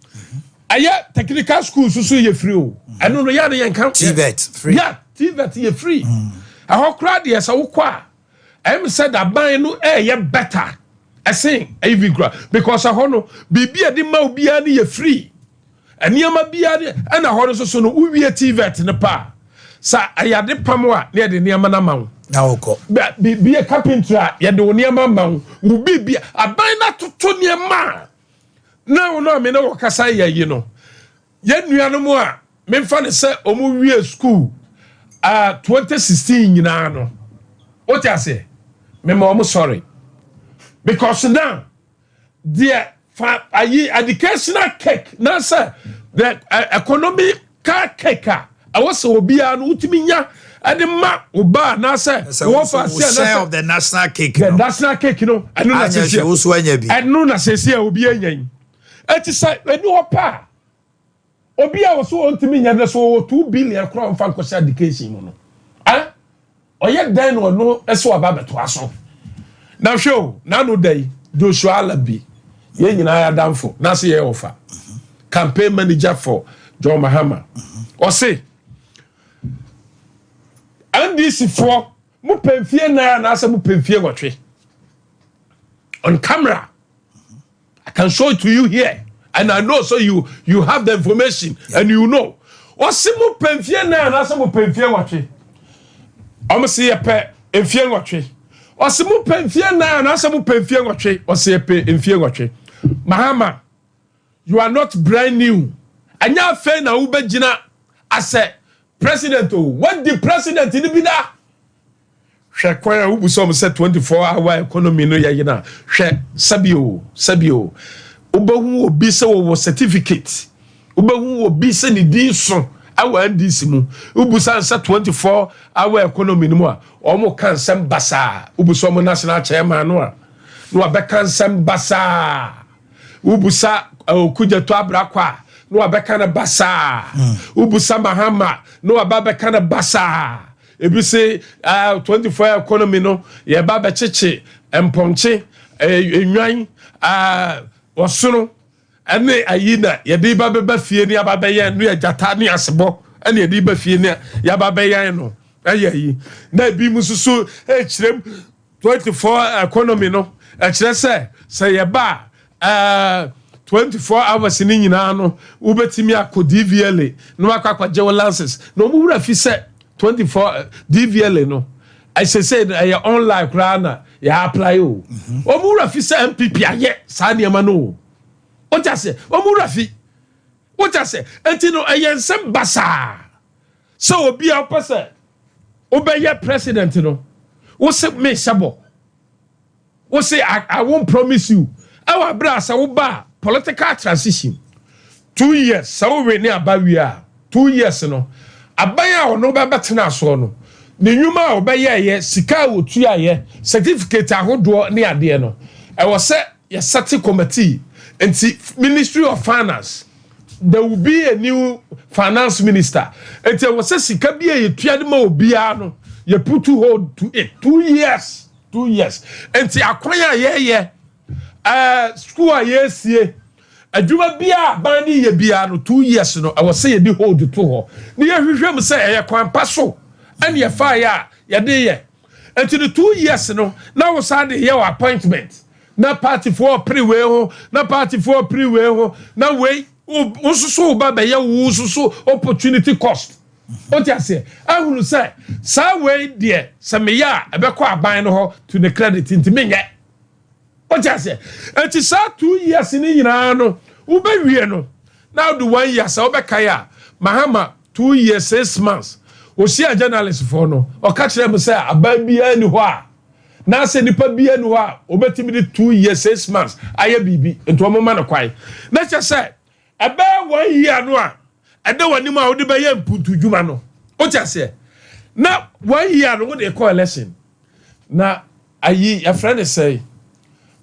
ɛyɛ technical school soso yɛ free o. Ɛno no yɛ no yɛn kan. TVET free. Yeah, TVET yɛ free. Ɛhɔ koraa deɛ, sɛ wokɔ a, ɛm sɛ daban no ɛyɛ better ɛsen ɛyɛ bi kura, because ɛhɔ no biribi a de ma obiara no yɛ free, nneɛma biara de. Ɛna hɔ no nso so no, wowie TVET no pa sa, ɛyɛ ade pam a, ne yɛde nneɛma no ama wo. Na wokɔ. Biribi yɛ carpentry a, yɛde wo nneɛma ma wo. Wo biribi aban no atoto nneɛma a na wo no a me ne wɔ kasa yɛ yi no, yɛn nuanom a memfa ne sɛ ɔmo wie school 2016 nyinaa no, wote aseɛ, mema ɔmo sorry, because now deɛ fa ayi educational cake na sɛ the economical cake a ɛwɔ sɛ obiara no wotumi nya ɛde ma ɔba anaasɛ sɛ wɔfa wo share of the national cake the no national cake no, ɛno na anyɛ sɛsi hwɛ, wo so anya bi. Ɛno na sɛsi a obi anya yi, ɛti sɛ ɛni hɔ pa a, obi a wɔso wɔntumi nya no so wɔwɔ 2 billion koraa ɔmfa nkɔhyɛ education mu no, ɛ ɔyɛ dɛn na ɔno ɛsɛ ɔba abɛtoa so? Na hwɛ o, n'ano da yi, Joshua Alabi, yɛn nyinaa yɛ adamfo n'ase, yɛ ɔfa campaign manager for John Mahama, ɔse NDC foɔ mo pɛ mfie 4 anaasɛ mo pɛ mfie 8. On camera, I can show it to you here, and I know so you have the information. And you know, ɔse mo pɛ mfie 4 anaasɛ mo pɛ mfie 8. Ɔmo se yɛ pɛ mfie 8. Ɔse mo pɛ mfie 4 anaasɛ mo pɛ mfie 8. Ɔse yɛ pɛ mfie 8. Mahama, you are not brand new. Ɛnyɛ afei na wobɛgyina asɛ president o. Wadi president ni bi da. Hwɛ kwan a wobu sɛ ɔmo sɛ 24 hour economy no yɛ yina. Hwɛ, sɛbi o, sɛbi o, wobɛhu obi sɛ wɔwɔ certificate, wobɛhu obi sɛ ne din so ɛwɔ NDC mu, wobusa sɛ 24 hour economy no mu a, ɔmo ka nsɛm basaa. Wobusa ɔmo national chairman no a, na wabɛka nsɛm basaa. Wobusa Okudzeto Ablakwa a, na wabɛka no basaa. Wobusa Mahama na waba bɛka no basaa. Ebi se 24 hour economy no, yɛba bɛkyekye mpɔnkye, enwan, ɔsono ɛne ayi na yɛde ba bɛba fie ne aba bɛyɛ no, yɛ gyata ne asebɔ ɛne yɛde ba fie ne yɛaba bɛyɛn no. Ɛyɛ yi na ebi mu nso so ɛkyerɛ mu 24 economy no, ɛkyerɛ sɛ yɛba a, 24 hours ne nyinaa no, wobɛtumi akɔ DVLA na wakɔ akɔgye wo license. Na ɔmo wura fi sɛ 24 DVLA no, ɛsɛ sɛ ɛyɛ online koraa na yɛ apply o. Ɔmo wura fi sɛ NPP ayɛ saa nneɛma no o. Wote ase? Ɔmo wura fi, wote ase? Nti no ɛyɛ nsɛm basaa sɛ obi a wopɛ sɛ wobɛyɛ president no. Wo se mehyɛ bɔ, wo se I won't promise you. Ɛwɔ abere a sɛ woba a, political transition 2 years, sɛ wowe ne aba wie a, 2 years no, aban a ɔno bɛbɛtena soɔ no, ne nnwuma a ɔbɛyɛɛyɛ, sika a wɔtuayɛ, certificate ahodoɔ ne adeɛ no, ɛwɔ sɛ yɛsɛte committee. Nti Ministry of Finance, there will be a new finance minister, nti ɛwɔ sɛ sika bi a yɛtua de ma obiara no, yɛ put to hold to it 2 years, 2 years. Nti akwan a yɛyɛ, school a yɛsie, adwuma bi a aban ne yɛ biara no, 2 years no, ɛwɔ sɛ yɛde hold to hɔ ne yɛhwehwɛ mu sɛ ɛyɛ kwan pa so ɛne yɛfa yɛ a yɛde yɛ. Nti no 2 years no na wosan de yɛ wɔ appointment na partyfoɔ pere wei ho, na partyfoɔ pere wei ho, na wei wo nso wo ba bɛyɛ wo nso opportunity cost. O ti aseɛ ahunu sɛ saa wei deɛ, sɛ meyɛ a, ɛbɛkɔ aban no hɔ to the credit, nti menyɛ. O ti aseɛ? Nti saa 2 years ni nyinaa no, wobɛwie no na wode one year sɛ wobɛkae a, Mahama 2 years 6 months osia journalist foɔ no, ɔka kyerɛ mu sɛ aban biara ni hɔ a n'asɛ nipa biara ni hɔ a obetumi de 2 years 6 months ayɛ biribi, nti wɔn ma no kwan na kyerɛ sɛ ɛbɛyɛ one year no a ɛda wɔn anim a wɔde bɛyɛ mpuntu dwuma no. O ti aseɛ? Na one year no, wɔde kɔ election na ayi yɛfrɛ ne sɛ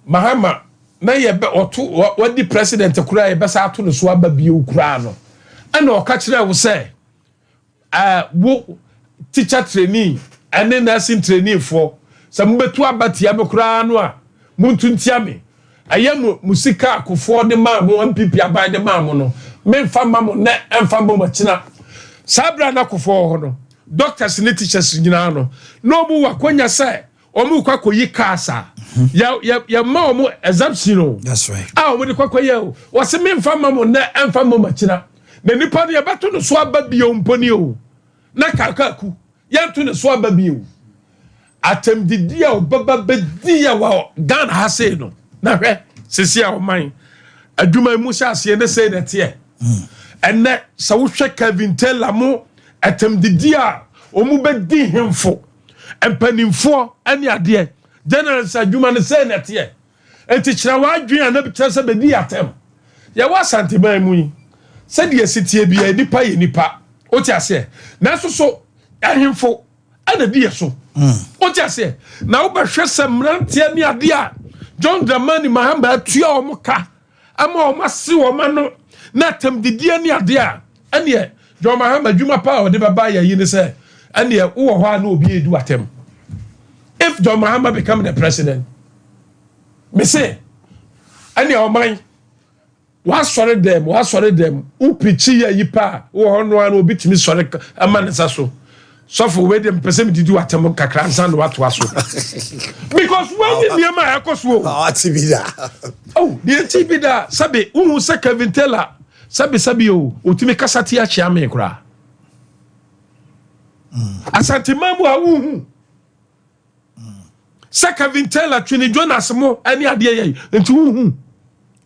Mahama na yɛbɛ ɔto wɔdi president koraa, yɛbɛsa ato ne so aba bio koraa no, ɛna ɔka kyerɛ wo sɛ wo teacher trainee ɛne nursing trainee foɔ, sɛ mobɛtu aba tia me koraa no a, muntu ntia me. Ɛyɛ mo sika akofoɔ de maa mo, NPP aban de maa mo no, memfa ma mo nɛ, ɛmfa ma mo akyina. Saa berɛ a na akofoɔ wɔ hɔ no, doctors ne teachers nyinaa no, na ɔmo wɔ akonya sɛ ɔmo kɔ akɔyi cars a yɛ yɛ yɛma ɔmo exemption o. That's right. A ɔmo de kɔ akɔyɛ o, wɔsi memfa ma mo nɛ, ɛmfa ma mo akyina, na nipa no yɛbɛto no so aba bio mponi o, na kakaku yɛnto ne so aba bio. Atɛmdidi a ɔbɛba bɛdi yɛ wɔ Ghana ha sei no, na hwɛ sisi a ɔman adwuma mu hyɛ aseɛ ne sei na ɛteɛ. Ɛnɛ sɛ wohwɛ Kevin Taylor mo atɛmdidi a wɔn bɛdi hemfo mpanimfoɔ ne adeɛ, generals adwuma no sei na ɛteɛ. Nti kyerɛ w'adwene a na kyerɛ sɛ bɛdi atɛm. Yɛwɔ Asanteman mu yi, sɛdeɛ esi tie bia, nipa yɛ nipa, wote aseɛ? Nanso so ahemfo ɛna di yɛ so, wote aseɛ? Na wobɛhwɛ sɛ mmeranteɛ ne adeɛ a John Dramani Mahama atua wɔn ka ama wɔn ase wɔn ano na atɛmdidie ne adeɛ a, ɛneɛ John Mahama adwuma pa a ɔde bɛba yɛ yi ne sɛ ɛneɛ wowɔ hɔ a na obi edu atɛm. If John Mahama become the president, mese ɛneɛ ɔman wasɔre dɛm, wasɔre dɛm, wopirikyi yɛ yi pa a wowɔ hɔ no a na obi tumi sɔre ɛma ne nsa so. Sɔfo wei deɛ, mpɛ sɛ medidi w'atɛm kakra nsa na watoa so, because wɔnyi nneɛma a ɛkɔ so o. Ɔte bi da. Oh, deɛ nti bi da, sɛbi wohu sɛ Kevin Taylor, sɛbi sɛbi o, otumi kasa te akyea me koraa. Asanteman mu a, wohu sɛ Kevin Taylor, Twene Jonas mo ɛne adeɛ yɛ, nti wohu.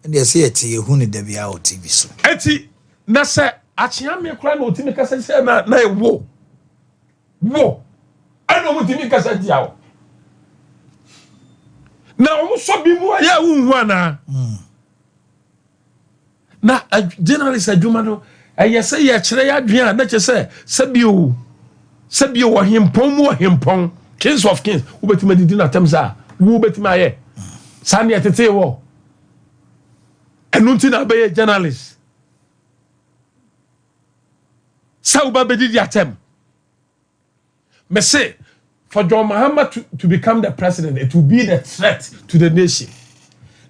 Ɛne ɛsɛ yɛte yɛhu ne da biara wɔ TV so. Eti na sɛ akyea me koraa na otumi kasa sɛ na ɛwo wo ɛna ɔmo tumi kasa tia wo na ɔmo sɔ bi mu a yɛ wohu anaa? Na journalist adwuma no, ɛyɛ sɛ yɛkyerɛ yɛ adwene a na kyerɛ sɛ sɛbio sɛbio ɔhempɔn mu ɔhempɔn, kings of kings, wobɛtumi adidi n'atɛm saa, wo wobɛtumi ayɛ saa neɛ tetee wɔ ɛno nti na wobɛyɛ journalist sɛ woba bɛdidi atɛm. Mese for John Mahama to become the president, it will be the threat to the nation.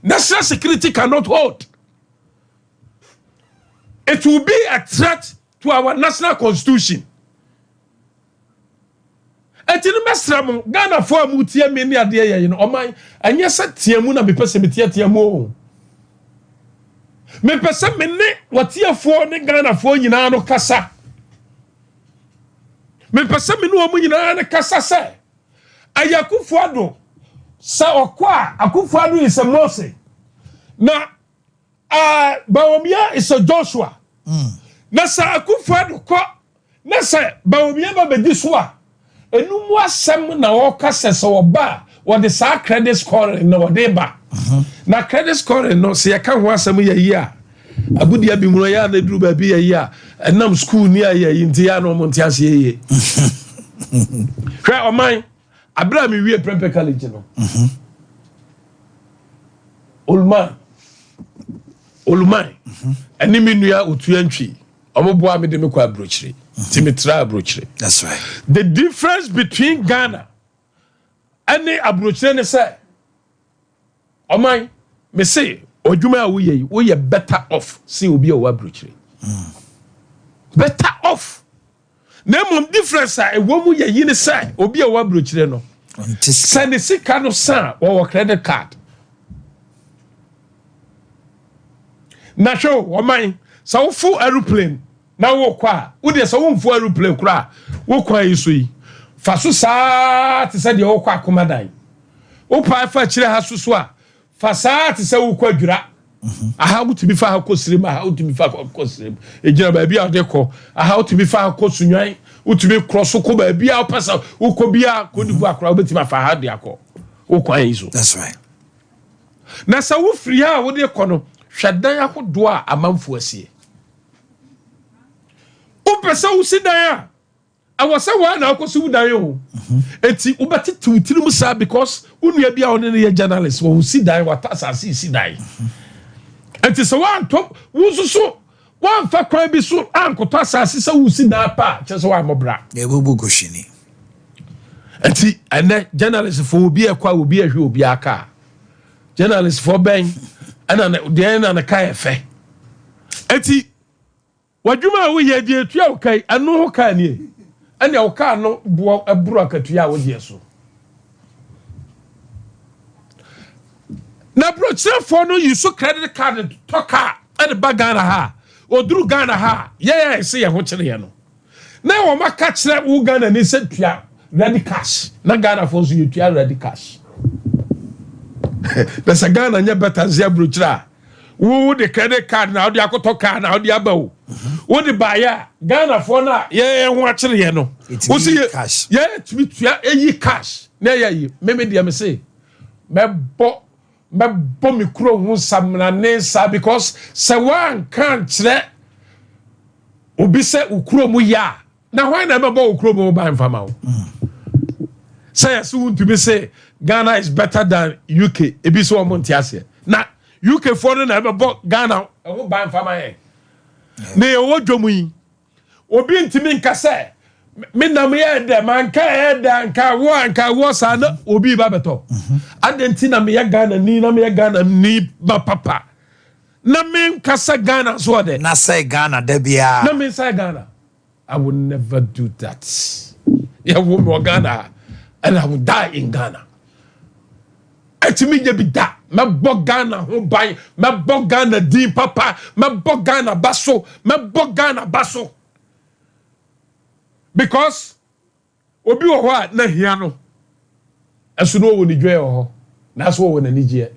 National security cannot hold. It will be a threat to our national constitution. Ɛti no, mɛsrɛ mo Ghanafoɔ a motie me ne adeɛ yɛ yi no, ɔman ɛnyɛ sɛ teɛ mu na mepɛ sɛ meteatea mu o. Mepɛ sɛ me ne wɔtiefoɔ ne Ghanafoɔ nyinaa no kasa. Mepɛ sɛ me ne wɔn nyinaa no kasa sɛ ɛyɛ Akufo Addo sɛ ɔkɔ a, Akufo Addo is a Mose na Bawumia is a Joshua. Na sɛ Akufo Addo kɔ na sɛ Bawumia ba bɛdi so a, Enum asɛm na wɔka sɛ wɔba a, wɔde saa credit scoring na wɔde ba. Na credit scoring no, sɛ yɛka ho asɛm yɛ yi a, abudia bi mu no yɛ a na eduru baabi yɛ yi a, ɛnam school ni a yɛ yi nti yɛ a na wɔn nte aseɛ yie. Hwɛ, ɔman abere a mi wie Prempeh College no, Oluman ɛne mi nua Otua Ntwi, ɔmo boa mi de mi kɔ aburokyire, ti mi tra aburokyire. That's right. The difference between Ghana ɛne aburokyire ne sɛ, ɔman, me se odwuma a woyɛ yi, woyɛ better off sin obi a ɔwɔ aburokyire. Better off. Na mmom difference a ɛwɔ mu yɛ yi ne sɛ, obi a ɔwɔ aburokyire no, ɔnte sika. Sɛ ne sika no sa a, wɔwɔ credit card. Na hwɛ o, ɔman, sɛ wofo aeroplane na wokɔ a, wodeɛ sɛ womfo aeroplane koraa, wo kwan yi so yi fa so saa te sɛ deɛ wokɔ Akomadan. Wopae fa akyire ha so a, fa saa te sɛ wokɔ Adwira aha. Wotumi fa ha kɔ Sirim aha, wotumi fa kɔ Sirim, egyina baabi a wode kɔ aha. Wotumi fa ha kɔ Sunwan, wotumi korɔ so kɔ baabi a wopɛ sɛ wokɔ bia. Cote d'Ivoire koraa, wobɛtumi afa ha de akɔ wo kwan yi so. That's right. Na sɛ wofiri ha a wode kɔ no, hwɛ dan ahodoɔ a amanfoɔ asie. Wopɛ sɛ wosi dan a, ɛwɔ sɛ wɔa na wokɔsi wo dan o. Eti wobɛtete wo tirim saa because wo nua bi a ɔne no yɛ journalist, wɔn si dan, wata asase si dan. Eti sɛ woantɔ wo nso so, woamfa kwan bi so ankɔtɔ asase sɛ wosi dan pa a, kyerɛ sɛ woammɔ bra. Yɛbɛbu gohwini. Nti ɛnɛ journalist fo, obi ɛkɔ a, obi ɛhwɛ obi aka a, journalist fo bɛn ɛna deɛ na ne ka yɛ fɛ? Eti w'adwuma a woyɛ deɛ etua wo ka yi, ɛno ho kaa nie, ɛnna wo kaa no boɔ ɛboro akatua a wogyeɛ so. Na aburokyerɛfoɔ no yi so credit card tɔ kaa ɛde ba Ghana ha a, oduru Ghana ha a, yɛn a ɛsɛ yɛn ho kyerɛ yɛn no, na wɔn aka kyerɛ wo Ghana ni sɛ tua ready cash. Na Ghana fo nso yɛtua ready cash. Na sɛ Ghana nyɛ better nse aburokyerɛ a, wo de credit card na wode akɔtɔ car na wode aba o, wode baayɛ a, Ghana foɔ no a yɛn ho akyerɛ yɛn no, ɛtumi wosi yi yɛ cash. Yɛtumi tua eyi cash na ɛyɛ yi. Mímí deɛ, mi se mɛbɔ mi kuro ho samina sa because sɛ wanka nkyerɛ obi sɛ okuro mu yɛ a, na hwan na ɛbɛbɔ okuro mu ban fama wo? Sɛ yɛsɛ wontumi sɛ Ghana is better than UK, ebi sɛ wɔn nte aseɛ. Na UK foɔ no na ɛbɛbɔ Ghana ɛho ban fama yɛn na yɛwɔ dwom yi, obi ntumi nka sɛ me nam yɛ dɛ manka yɛ dɛ anka wo anka wo saa na obi ba bɛtɔ adi. Nti na meyɛ Ghana ni, na meyɛ Ghana ni ba papa, na menkasa Ghana so ɔdɛ. Na sɛ Ghana da biara. Na mensa Ghana, I will never do that. Yɛwo me wɔ Ghana and I will die in Ghana. Ɛtumi nyɛ bi da. Mɛbɔ Ghana ho ban, mɛbɔ Ghana din papa, mɛbɔ Ghana ba so, mɛbɔ Ghana ba so because obi wɔ hɔ a na hia no ɛso na ɔwɔ ne dwa wɔ hɔ, nanso ɔwɔ n'anigyeɛ.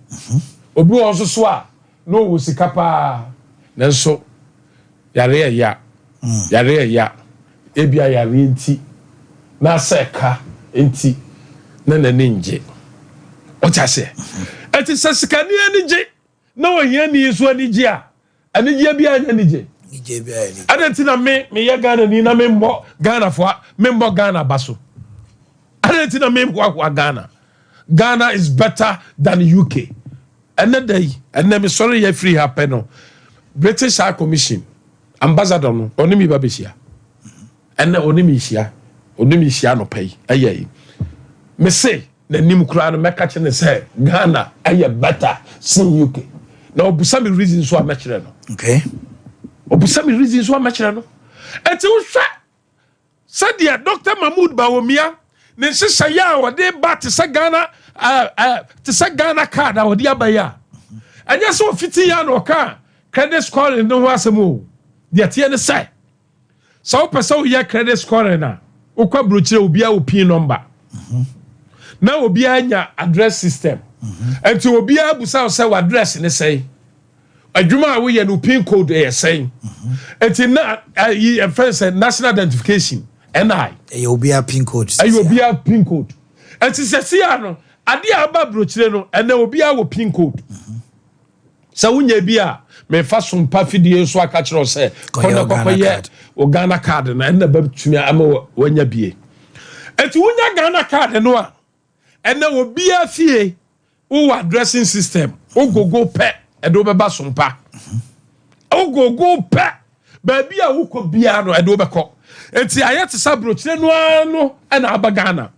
Obi wɔ hɔ nso so a na ɔwɔ sika paa, nanso yare ɛya, yare ɛya, ebia yare nti na asɛ ka nti na n'ani ngye. Ɔte aseɛ? Ɛti sɛ sikani ani gye na ohiani nso ani gye a, anigyeɛ bi anya anigye. Anigye biara anigye. Ɛna nti na me meyɛ Ghana ni na membɔ Ghana foa, membɔ Ghana ba so. Ɛna nti na memhoahoa Ghana. Ghana is better than UK. Ɛnɛ da yi, ɛnɛ mesɔre yɛ firi ha pɛ no, British High Commission ambassador no, ɔne mi ba bɛhyia. Ɛnɛ ɔne mi hyia, ɔne mi hyia anɔpa yi. Ɛyɛ yi mese n'anim koraa no, mɛka kyerɛ ne sɛ Ghana ɛyɛ better sin UK. Na ɔbusa me reason so a, mɛkyerɛ no. Ɔbusa me reason so a, mɛkyerɛ no. Ɛnti wohwɛ sɛdeɛ Dr Mahmood Bawumia ne nhyehyɛeɛ a wɔde ba te sɛ Ghana te sɛ Ghana Card a wɔde aba yi a, ɛnyɛ sɛ ɔfiti yɛ na ɔka credit scoring no ho asɛm o. Deɛ teɛ ne sɛ wopɛ sɛ woyɛ credit scoring a, wokɔ aburokyerɛ, obiara wɔ PIN number na obiara nya address system. Nti obiara busa wo sɛ w'address ne sɛn, adwuma a woyɛ no, pin code ɛyɛ sɛn. Nti na ayi ɛfɛn sɛ national identification. NI. Ɛyɛ obiara pin code. Ɛyɛ obiara pin code. Ɛti sɛ sia no, adeɛ a aba aburokyire no, ɛnɛ obiara wɔ pin code. Sɛ wonya bi a, mefa so mpa fidie so aka kyerɛ wo sɛ kɔyɛ kɔnɛ kɔkɔyɛ o Ghana card no, ɛnna bɛtumi ama wanya bie. Ɛti wonya Ghana card no a, ɛnɛ obiara fie wowɔ addressing system, wogogo pɛ, ɛde wobɛba so mpa. Wogogo pɛ, baabi a wokɔ biara no, ɛde wobɛkɔ. Eti ayɛ te sɛ aburokyire no ara no ɛna aba Ghana.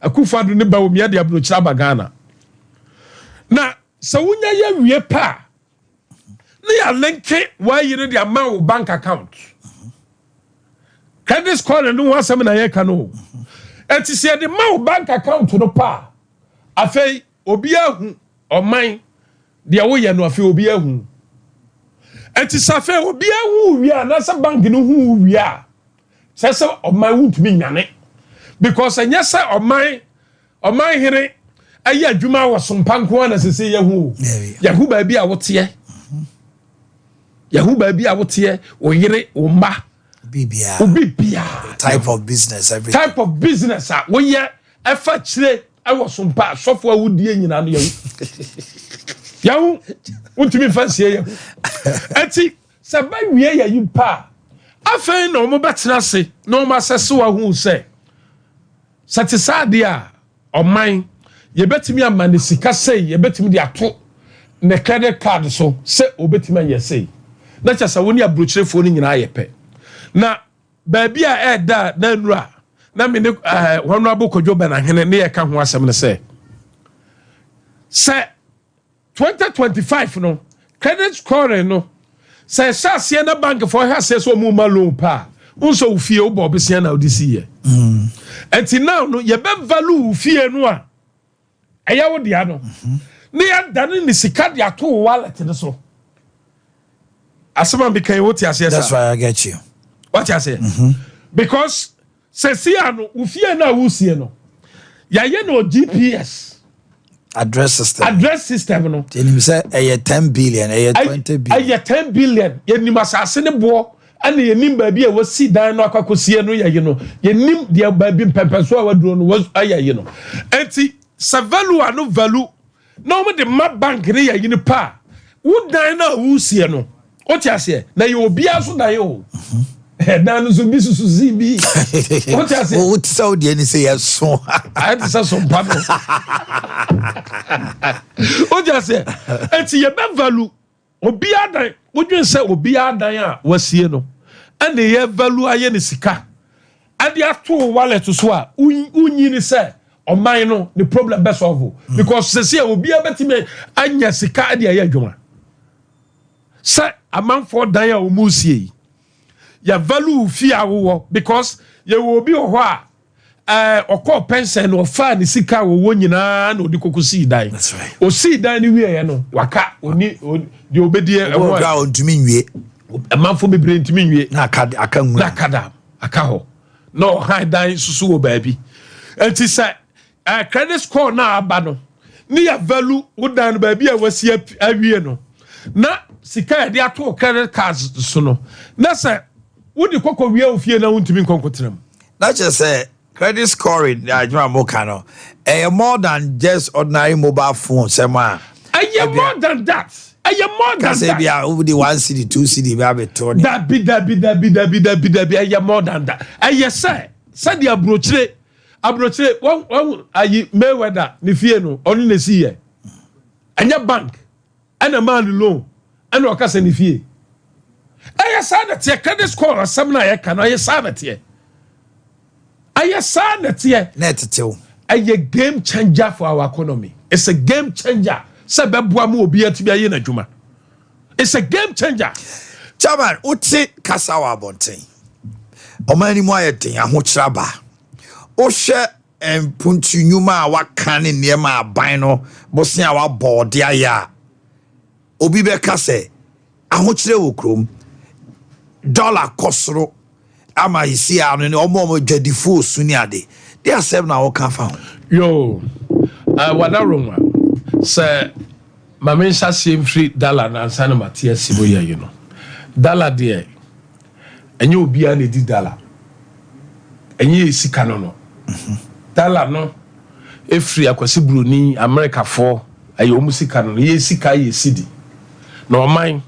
Akufo-Addo ne Bawumia de aburokyire aba Ghana. Na sɛ wonya yɛ wie pɛ a, ne yɛa link wɔayi no de ama wo bank account. Credit score no ho asɛm na yɛka no o. Eti sɛ yɛde ma wo bank account no pa a, afei obi ahu ɔman deɛ woyɛ no, afei obi ahu. Eti sɛ afei obi ahu wie a, anaasɛ bank no hu wie a, sɛ ɔman wontumi nyane, because ɛnyɛ sɛ ɔman hene ɛyɛ adwuma wɔ sompa nko ara na sese yɛhu o. Yɛhu baabi a woteɛ, yɛhu baabi a woteɛ, wo yere, wo mma, bibia, obi biara, type of business, everything. Type of business a woyɛ ɛfa kyire ɛwɔ sompa, asɔfo a wodie nyinaa no, yɛhu, yɛhu, wontumi nfa nsie, yɛhu. Ɛti sɛ bɛwie yɛ yi pa a, afei na wɔn bɛtena ase na wɔn asɛse wɔn ho sɛ te saa adeɛ a, ɔman yɛbɛtumi ama ne sika sei, yɛbɛtumi de ato ne credit card so sɛ obɛtumi ayɛ sei, na kyɛ sɛ wo ne aburokyerefoɔ no nyinaa yɛ pɛ. Na baabi a ɛɛda na nnura na me ne Honorable Kwadwo Bɛnahene ne yɛka ho asɛm no sɛ 2025 no credit scoring no, sɛ ɛhyɛ aseɛ na bankfoɔ hwɛ aseɛ sɛ ɔmu ma loan pa a, wonsɛ wo fie wobɔ ɔbɛsia na wode si yɛ. Ɛnti now no yɛbɛ value wo fie no a ɛyɛ wo dea no, ne yɛdane ne sika de ato wo wallet no so. Asɛm a meka yi, wote aseɛ? That's sa why I get you. Wate aseɛ? Because sɛ sia no, wo fie no a wosie no, yɛayɛ no GPS address system. Address system no. Yɛnim sɛ ɛyɛ 10 billion, ɛyɛ 20 billion. Ɛyɛ 10 billion. Yɛnim asase ne boɔ, ɛna yɛnim baabi a wɔsi dan no akɔ akɔsie no, yɛyi no, yɛnim deɛ baabi mpɛmpɛnso a waduro no ayɛ yi no. Eti sɛ value a no value na wɔn de ma bank ne yɛyi no pa a, wo dan no a wosie no, wote aseɛ, na yɛ obiara so dan o, ɛdan no nso bi susu si bi, wote aseɛ? Wo te sɛ wodeɛ ni sɛ yɛso. Ayɛ te sɛ sompa no, wote aseɛ? Eti yɛbɛ value obiara dan. Wodwen sɛ obiara dan a wasie no ɛne yɛ value ayɛ ne sika ɛde ato wo wallet so a, wonyi ne sɛ ɔman no ne problem bɛ solve, because sɛsi a obiara bɛtumi anya sika ɛde ayɛ adwuma. Sɛ amanfoɔ dan a wɔn sie yi, yɛ value fie a wowɔ, because yɛwɔ obi wɔ hɔ a ɔkɔɔ pension no, ɔfaa ne sika a wɔwɔ nyinaa na ɔde koko sii dan. That's right. Osii dan no wieɛ no, waka oni deɛ ɔbɛdi Wɔ ɛho. a ɔntumi nwie. Amanfo bebree ntumi nwie. Na aka na nwura. Aka da aka hɔ na ɔhan dan soso wɔ baabi. Nti sɛ credit score na aba no ne yɛ value wo dan no baabi a wasi awie no, na sika yɛde ato wo credit card so no, na sɛ wode kɔkɔ wie wo fie na wontumi nkɔ nkɔtena mu. Na kyerɛ sɛ credit scoring adwuma a moka no, ɛyɛ more than just ordinary mobile phone sɛm a. Ɛyɛ more than that, ɛyɛ more than kasɛ that. bi a wode 1 cedi, 2 cedi bi abɛto ne. Dabi, dabi, dabi, dabi, dabi, dabi, ɛyɛ more than that. Ɛyɛ sɛ sɛdeɛ aburokyire wɔn ayi Mayweather ne fie no, ɔno na esi yɛ, ɛnyɛ bank ɛna maa no loan ɛna ɔka sɛ ne fie. Ɛyɛ saa na teɛ. Credit score asɛm na yɛka no, ɛyɛ saa na teɛ, ɛyɛ saa na teɛ. Na ɛtetew. Ɛyɛ game changer for our economy. It's a game changer sɛ bɛboa mu obi atumi ayɛ n'adwuma. It's a game changer. Chairman, wote kasa wɔ abɔnten, ɔman no mu ayɛ den, ahokyerɛ aba. Wohwɛ mpuntu nnwuma a waka ne nneɛma a aban no bosea a wabɔ ɔde ayɛ a, obi bɛka sɛ ahokyerɛ wɔ kurom, dollar kɔ soro ama esi ano ne ɔmo a ɔmo dwadifoɔ osu ne ade de asɛm na wɔka fa ho. Yo, wada roma sɛ maame nhyɛ aseɛ mfiri dollar nansa na mate asi mu yɛ yi no. Dollar deɛ, ɛnyɛ obiara na ɛdi dollar. Ɛnyɛ yɛ sika no no. Dollar no efiri Akwasi Buroni, Amerikafoɔ, ɛyɛ wɔn sika no no. Yɛ sika yɛ cedi. Na ɔman,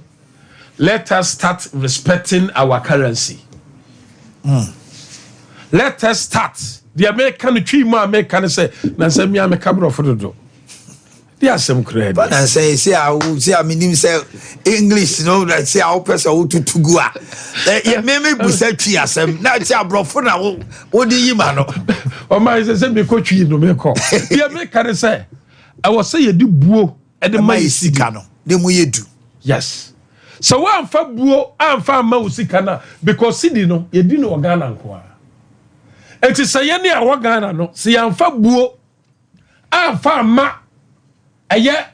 let us start respecting our currency. Let us start. Deɛ meka no twi mu a meka no sɛ na nsɛm mi a meka borɔfo dodo. Di asɛm koraa Ba ni. Na sɛ sɛ a wo sɛ a menim sɛ English no na sɛ a wopɛ sɛ wotutu gu a yɛ me me busa twi asɛm na sɛ aborɔfo na wo wode yi ma no. Ɔman, sɛ mekɔ twi no mekɔ. Deɛ meka ne sɛ ɛwɔ sɛ yɛde buo ɛde ma ma yɛ yɛ sika no ne mu yɛ du. Yes, sɛ woamfa buo amfa amma wo sika no a, because cedi no yɛdi no wɔ Ghana nko a, enti sɛ yɛne a wɔ Ghana no sɛ yɛamfa buo amfa amma ɛyɛ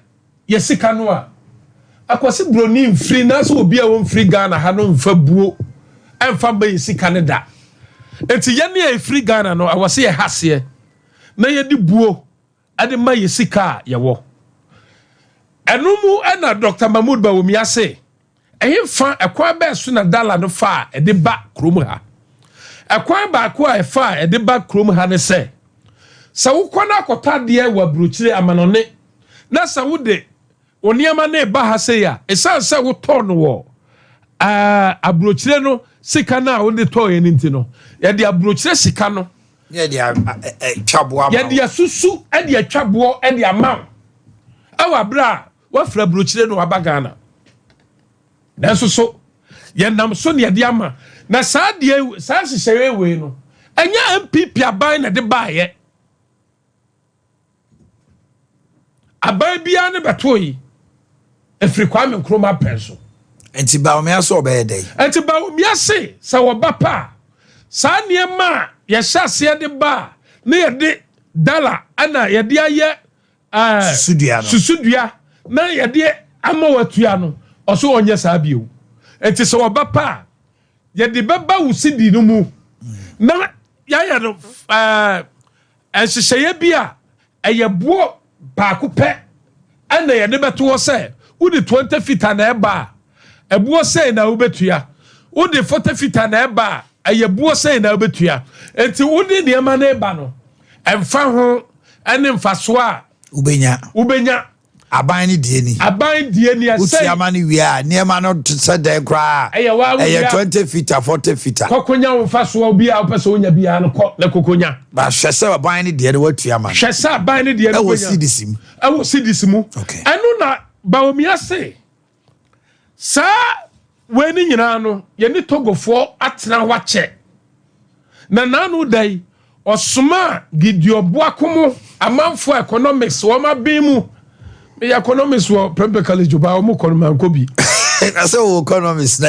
yɛ sika no a, Akwasi Buroni mfiri na sɛ obi a wɔmfiri Ghana ha no mfa buo ɛmfa mma yɛ sika no da. Enti yɛne a ɛfiri Ghana no, ɛwɔ sɛ yɛha seɛ na yɛde buo ɛde ma yɛ sika a yɛwɔ ɛno mu. Ɛna Dr Mahmood Bawumia se ɛhe fa ɛkwan bɛɛ so na dollar no fa a ɛde ba kurom ha? Ɛkwan baako a ɛfa a ɛde ba kurom ha ne sɛ wokɔ no akɔtɔ adeɛ wɔ aburokyire amanɔne na sɛ wode wo nneɛma no ba ha sei a, ɛsiane sɛ wotɔɔ no wɔ aburokyire no, sika no a wode tɔɔ yɛ no nti no, yɛde aburokyire sika no ne yɛde atwa boa ma yɛde wo. Asusu de atwa boɔ de ama wo ɛwɔ abere a wafiri aburokyire no waba Ghana. Nanso so yɛnam so ne yɛde ama na saa deɛ, saa nhyehyɛeɛ wei no, ɛnyɛ NPP aban na ɛde baayɛ. Aban biara ne bɛtoo yi efiri Kwame Nkrumah pɛn so. Nti Bawumia sɛ ɔbɛyɛ dɛn? Nti Bawumia se sɛ wɔba pa a, saa nneɛma a yɛhyɛ aseɛ de ba a ne yɛde dollar ɛna yɛde ayɛ Susudua no. Susudua na yɛde ama watua no, ɔso ɔnyɛ saa bio. Nti sɛ wɔba pa a, yɛde bɛba wo cedi no mu na yɛayɛ no nhyehyɛeɛ bi a ɛyɛ boɔ baako pɛ ɛna yɛde bɛto hɔ sɛ wode 20 fita na ɛba a, ɛboɔ sɛn na wobɛtua, wode 40 fita na ɛba a, ɛyɛ boɔ sɛn na wobɛtua. Nti wode nneɛma no ɛba no, ɛmfa ho ɛne mfasoɔ a wobɛnya. Wobɛnya. Aban no die ni. Aban die ni. Wotua ɛsɛn ma no wie a, nneɛma no te sɛ dɛn koraa? Ɛyɛ waa wo ɛyɛ dea. 20 fita, 40 fita. Kɔkɔnya wo mfasoɔ bi a wopɛ sɛ wonya biara no, kɔ na kɔkɔnya. Ba hwɛ sɛ aban no deɛ no watua ma no. Hwɛ sɛ aban no deɛ no ɛwɔ wobɛnya. Cedis mu. Ɛwɔ cedis mu. Ɛno na Bawumia se saa wei ne nyinaa no, yɛne Togofoɔ atena hɔ akyɛ. Na naano da yi ɔsoma Gideon Boakomo, amanfoɔ economics wɔn aben mu. Meyɛ economics wɔ Prempeh College ba, wɔn kɔ no mankɔ bi. Na sɛ wɔ economics na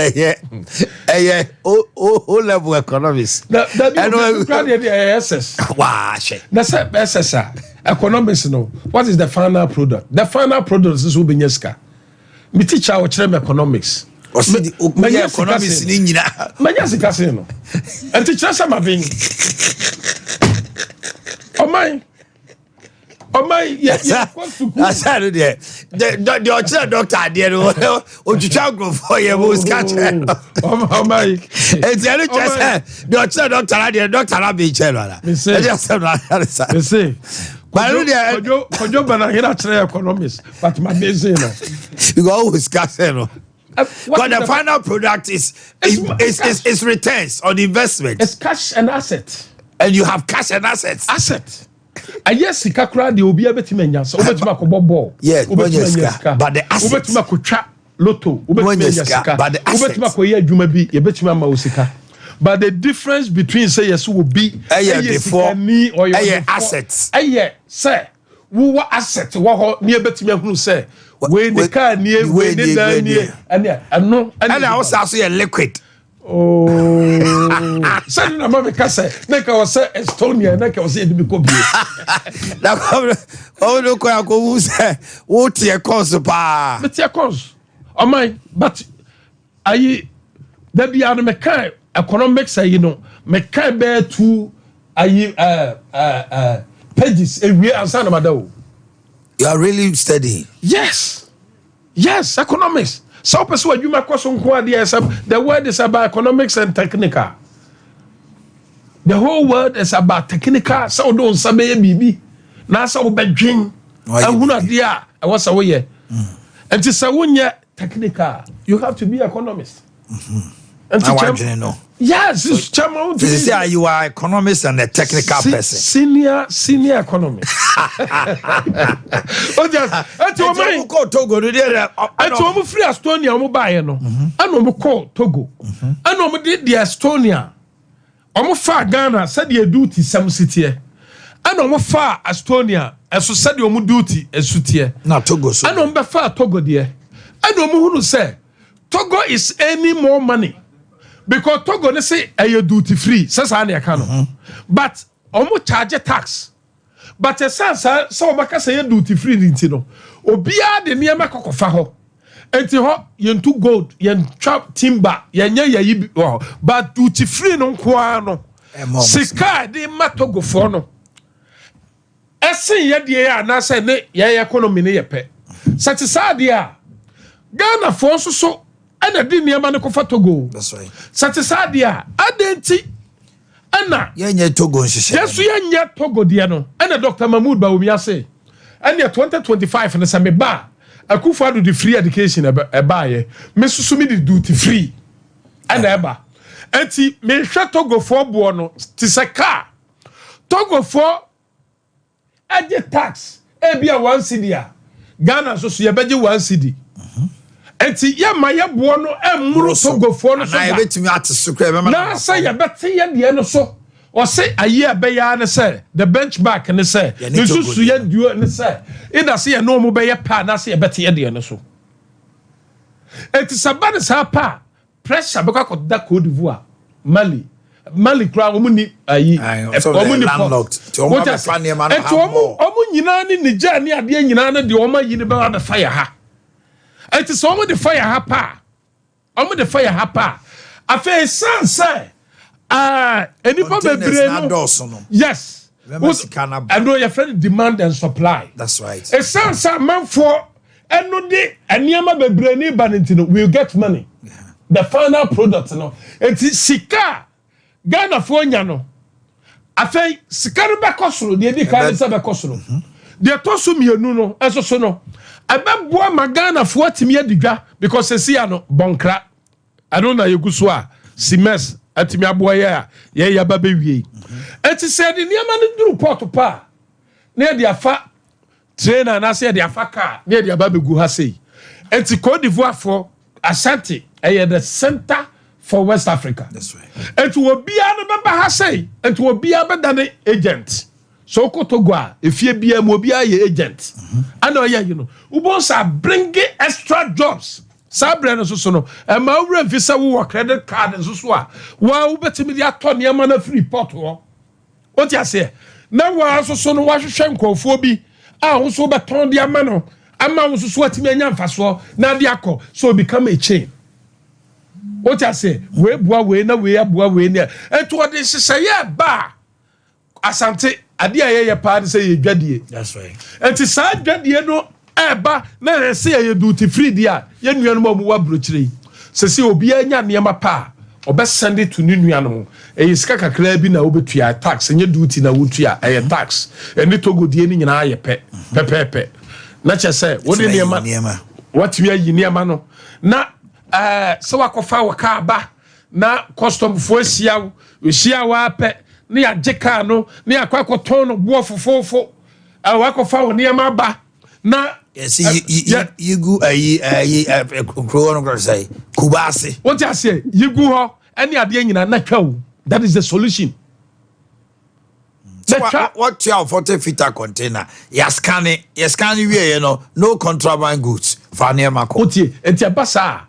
ɛyɛ O level economics. Na dabi. Ɛno obi kura deɛ ɛyɛ SS. Waa, hwɛ. Na sɛ SS a, economics no, what is the final product? The final product is wobɛnya sika. Me teacher a ɔkyerɛ me economics, ɔsi di manya woyɛ sika economics sen. ne nyinaa. Manya sika sen no, nti kyerɛ sɛ maben. Ɔman yɛ kɔ sukuu. Asa no deɛ deɛ ɔkyerɛ doctor adeɛ no, otwitwa nkurɔfoɔ yɛ mo sika kyerɛ no. Ɔman Eti ɛno kyerɛ sɛ deɛ ɔkyerɛ doctor adeɛ no, doctor no abɛn kyerɛ no ana? Mese. Ɛde asɛm no ayare sa. Mese But ɛno deɛ Kwadwo Banahene akyerɛ economics, but maben sen no. Because ɔwɔ sika sɛ no. What But is the final product is is returns on investment. It's cash and asset. And you have cash and assets. Asset ɛyɛ sika koraa deɛ, obiara bɛtumi anya sɛ wobɛtumi akɔbɔ bɔɔl, Yes, wobɛtumi wobɛnya anya sika, sika, but the asset. wobɛtumi akɔtwa lotto, wobɛtumi Wobɛnya anya sika, sika, but the asset. wobɛtumi akɔyɛ adwuma bi, yɛbɛtumi ama wo sika, but the difference between sɛ yɛsɛ obi Ɛyɛ defoɔ, sikani, ɔyɛ ɛyɛ ɔdefoɔ, asset. ɛyɛ sɛ wowɔ asset wɔ hɔ ne yɛbɛtumi ahunu sɛ wei ne kaa nie, wei ne nie, dan wei nie, nie. ɛne ɛno. Ɛna awosa so yɛ liquid. Ooo, sɛne na ma meka sɛ na nka wɔ sɛ Estonia, na nka wɔ sɛ yɛde bi kɔ bio. Na kɔm no kɔ akɔwu sɛ woteɛ kɔɔso paa. Meteɛ cons ɔman, but ayi da bia no meka economics ayi no, meka bɛɛ two ayi ɛɛ ɛɛ pages ewie ansa na mada o. You are really studying. Yes, economics. Sɛ wopɛ sɛ w'adwuma kɔ so nko adeɛ sɛ the word is about economics and technical. The whole world is about technical, sɛ wode wo nsa bɛyɛ biribi na sɛ wobɛdwen Wayɛ ahunu biribi. adeɛ a ɛwɔ sɛ woyɛ. Nti sɛ wonyɛ technical, you have to be economist. Nti Na wadwene no. Yes, chairman. Sɛ sɛ you are economist and a technical person. Senior economist. O just ɛti Ɛti wɔn ɔmo kɔ Togo no deɛ dɛ. Ɛti wɔn firi Estonia wɔn baayɛ no, ɛna wɔn kɔ Togo, ɛna wɔn de deɛ Estonia wɔn fa Ghana sɛdeɛ duty sɛm si teɛ, ɛna wɔn fa Estonia ɛso sɛdeɛ wɔn duty ɛso teɛ. Na Togo so. Ɛna wɔn bɛfa Togo deɛ, ɛna wɔn hunu sɛ Togo is earning more money because Togo ne se ɛyɛ duty free, sɛ saa na yɛka no, but wɔn charge tax. But ɛsan saa sɛ wɔbɛka sɛ yɛ duty free ne nti no, obiara de nneɛma kɔkɔfa hɔ. Nti hɔ yɛntu gold, yɛntwa timber, yɛnyɛ yɛyi bi wɔ hɔ, but duty free no nko ara no, Ɛma ɔmo. sika a yɛde ma Togofoɔ no ɛsen yɛ deɛ yɛ anaasɛ ne yɛyɛ economy ne yɛ pɛ. Sɛ te saa deɛ a, Ghanafoɔ nso so ɛna de nneɛma no kɔfa Togo. That's right. Sɛ te saa deɛ a, adɛn nti ɛna yɛnyɛ Togo nhyehyɛ? Yɛn nso yɛnyɛ Togo deɛ no? Ɛna Dr Mahmood Bawumia se ɛnea 2025 no, sɛ meba a, Akufo Addo de free education ɛbaayɛ, me nso so me de duty free ɛna ɛba. Eti mehwɛ Togofoɔ boɔ no te sɛ car, Togofoɔ ɛgye tax ebi a 1 cedi a, Ghana nso so yɛbɛgye 1 cedi. Eti yɛma yɛ boɔ no ɛmmoro Togofoɔ no so Anaa da. yɛbɛtumi ate so kora yɛbɛma Na sɛ yɛbɛte yɛ deɛ no so, ɔse ayi a ɛbɛyɛ ara ne sɛ the benchmark ne sɛ Yɛne ne Togo susu deɛ. Yɛ duo ne sɛ ida sɛ yɛne ɔmo bɛyɛ pɛ anaasɛ yɛbɛte yɛ deɛ no so. Eti sɛ ba ne saa pa a, pressure bɛkɔ akɔda Cote d'Ivoire, Mali koraa wɔn ni ayi. Aye, some wɔn ni port. Landlocked. Nti wɔn Wote abɛfa ase? nneɛma no Eti ha wɔn more. Wɔn nyinaa ne Niger ne adeɛ nyinaa no deɛ, wɔn ayi ne bɛba abɛfa yɛ ha. Eti sɛ wɔn de fa yɛ ha pa a, wɔn de fa yɛ ha pa a, afei san sɛ nipa Containers bebree na no adɔɔso no. Yes. Bɛma sika no aba. Ɛno yɛfrɛ no demand and supply. That's right. Ɛsiane sɛ amanfoɔ ɛno de nneɛma bebree ne ba no nti no, we will get money, the final product no. Nti sika a Ghanafoɔ nya no, afei sika no bɛkɔ soro. Deɛ di kan ne sɛ bɛkɔ soro. Deɛ ɛtɔ so mmienu no ɛso so no, ɛbɛboa ma Ghanafoɔ atumi adi dwa because sɛsi ano bɔnkra ɛno na yɛgu so a cms atumi aboa yɛ a yɛyɛ aba bɛwie yi. Eti sɛ yɛde nneɛma no duru port pa a, na yɛde afa train anaasɛ yɛde afa car na yɛde aba bɛgu ha sei. Eti Cote d'Ivoire foɔ, Ashanti ɛyɛ the center for West Africa. That's right. Eti obiara no bɛba ha sei, eti obiara bɛda agent. So wokɔ Togo a, efie biara mu obiara yɛ agent. Ɛna ɔyɛ yi no, wobɔ nsa bring extra jobs. Saa berɛ no nso so no, ɛma wowura mfi sɛ wowɔ credit card nso so a, waa wobɛtumi de atɔ nneɛma no afiri port hɔ. Wote aseɛ? Na waa nso so no, wahwehwɛ nkurɔfoɔ bi a wo nso wobɛtɔn de ama no ama wo nso so atumi anya mfasoɔ na ade akɔ so, become a chain. Wote aseɛ? Wei boa wei na wei aboa wei ne ɛnti wɔde nhyehyɛeɛ ba a, Asante adeɛ a yɛyɛ paa ne sɛ yɛ dwadie. That's right. Nti saa dwadie no ɛɛba na yɛsɛ yɛyɛ duty free deɛ a, yɛn nuanom a wɔwɔ aburokyire yi, sɛ obiara nya nneɛma pa a, ɔbɛsend to ne nuanom. Ɛyɛ sika kakraa bi na wobɛtua tax, ɛnyɛ duty na wotua, ɛyɛ tax. Ɛne Togo die no nyinaa yɛ pɛ pɛpɛɛpɛ. Na kyerɛ sɛ wode Tumi ayi nneɛma nneɛma. Watumi ayi nneɛma no na sɛ wakɔfa wɔ kaa ba na customfoɔ ahyia wo, ahyia wo apɛ ne yɛagye kaa no ne yɛakɔ akɔtɔn no boɔ fofoofo. Wakɔfa wo nneɛma aba na Yɛsi yi yi yigu ayi ayi ɛ kuro hɔ no kora sɛ Kubaase. Wote aseɛ? Yigu hɔ ɛne adeɛ nyinaa na twa o. That is the solution. So Na twa. Wɔtua 40 footer container, yɛascan yɛscan wie yɛ no, no contraband goods, fa nneɛma kɔ. Wotie? Nti ɛba saa,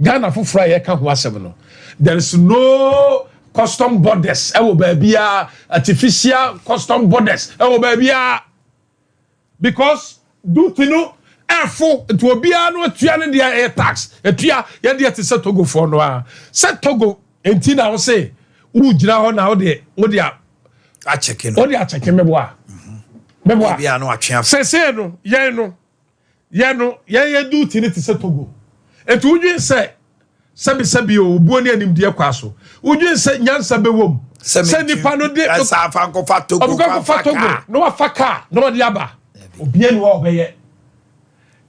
Ghana foforɔ a yɛka ho asɛm no, there is no custom borders ɛwɔ baabiara, artificial custom borders ɛwɔ baabiara, because duty no ɛfo. Nti obiara no atua ne deɛ ɛyɛ tax, etua yɛ deɛ te sɛ Togofoɔ no a sɛ Togo. Nti na wose wogyina hɔ na wode a akyɛke no. Wode akyɛke meboa meboa. Ebi a no atwe afa. Sɛsɛ no yɛn no yɛn yɛ duty ne te sɛ Togo. Nti wodwen sɛ sɛbisɛbi o, obuo ne animdeɛ kɔ so, wodwen sɛ nyansa bɛwɔ mu. Sɛ nipa no de ɛsɛ afa nkɔfa Togo. Ɔbɛkɔ akɔfa Togo na wafa kaa na ɔde aba. Obiara ni hɔ a ɔbɛyɛ.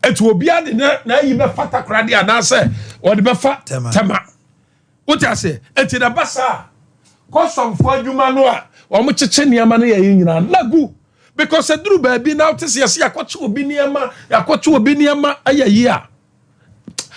Etu obiara de na n'ayi bɛfa Takoradi anaasɛ ɔde bɛfa Tema. Tema. Wote ase? Eti na ba saa, kɔsɔmfoɔ adwuma no a wɔn kyekyɛ nneɛma no yɛ yi nyinaa na gu, because eduru baabi na wote sɛ yɛsɛ yɛakɔkye obi nneɛma, yɛakɔkye obi nneɛma, ayɛ yi a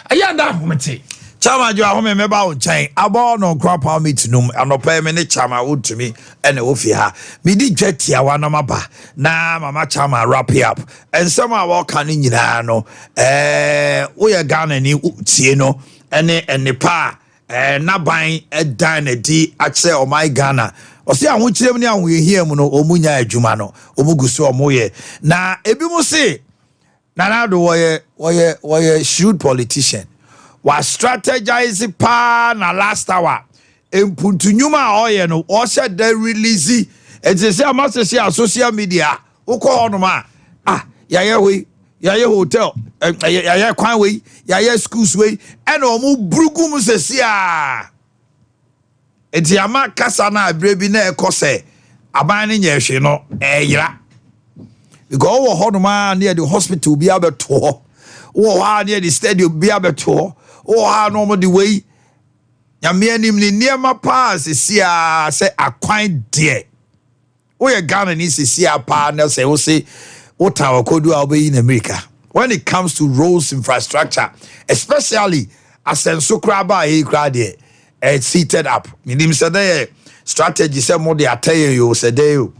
ɛyɛ ada ahomete. Chairman jo ahome, mɛba wo nkyɛn abɔ no nkora power meet num anɔpa yi. Me ne chairman wontumi ɛna ɛwɔ fie ha. Medi dwa tiawa na maba na mama chairman wrap it up. Nsɛm a wɔka no nyinaa no, woyɛ Ghana ni, tie no ɛne nnipa a n'aban ɛdan n'adi akyerɛ ɔman Ghana. Ɔsɛ ahokyerɛ mu ne ahoyɛhia mu no, ɔmu nya adwuma no, ɔmu gu so ɔmo yɛ. Na ebi mu se Nana Addo wɔyɛ shrewd politician, wa strategize paa na last hour mpuntu nnwuma a ɔyɛ no, ɔhyɛ da release. Nti sɛ ama sɛ a social media wokɔ hɔnom a, ah, yɛayɛ wei, yɛayɛ hotel, yɛayɛ kwan wei, yɛayɛ schools wei, ɛna ɔmo burugu mu sɛsi a. Nti ama kasa no a berɛ bi na ɛkɔ sɛ aban no nyɛ hwee no ɛyera, because wowɔ hɔnom a ne yɛde hospital bi abɛto hɔ, wowɔ hɔ a ne yɛde stadium bi abɛto hɔ, wowɔ hɔ a na ɔmo de wei. Nyame anim ne nneɛma paa sisi a sɛ akwan deɛ, woyɛ Ghana ni sisi a paa na sɛ wose wotan ɔkɔdu a, wobɛyi na America when it comes to roads infrastructure, especially asɛnso koraa ba a yɛyi koraa deɛ, it's seated up. Menim sɛ dɛ yɛ strategy sɛ mode atɛ yɛn o, sɛ dɛ o.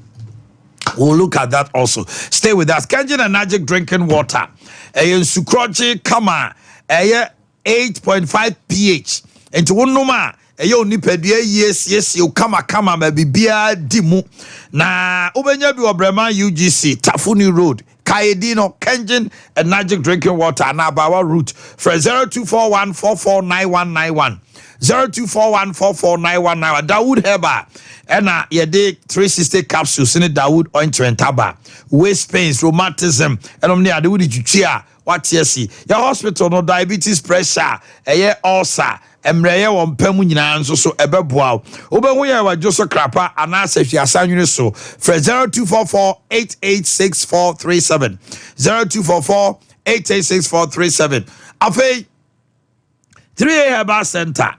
We'll look at that also. Stay with us. Kenjin Enagic drinking water. Ɛyɛ nsukorɔgye kama. Ɛyɛ 8.5 pH. Nti wonom a, ɛyɛ onipadua yie, siesie wo kamakama ma biribiara di mu. Na wobɛnya bi wɔ Breman UGC, Tafuni Road. Kaedi no, Kenjin Enagic drinking water na Abawa route. Frɛ 0241 449191. 0241 449191. Dawood Herbal ɛna yɛde 360 capsules ne Dawood ointment aba. Waist pains, rheumatism, ɛnom ne ade wode twitwi a wate asi. Yɛ hospital no, diabetes, pressure, ɛyɛ ulcer, mmerɛyɛ wɔ mpa mu nyinaa nso so ɛbɛboa wo. Wobɛhu yɛ wadwo so krapa anaasɛ hwiasa nwene so. Frɛ 0244 886437, 0244 886437. Afei 3A Herbal Center,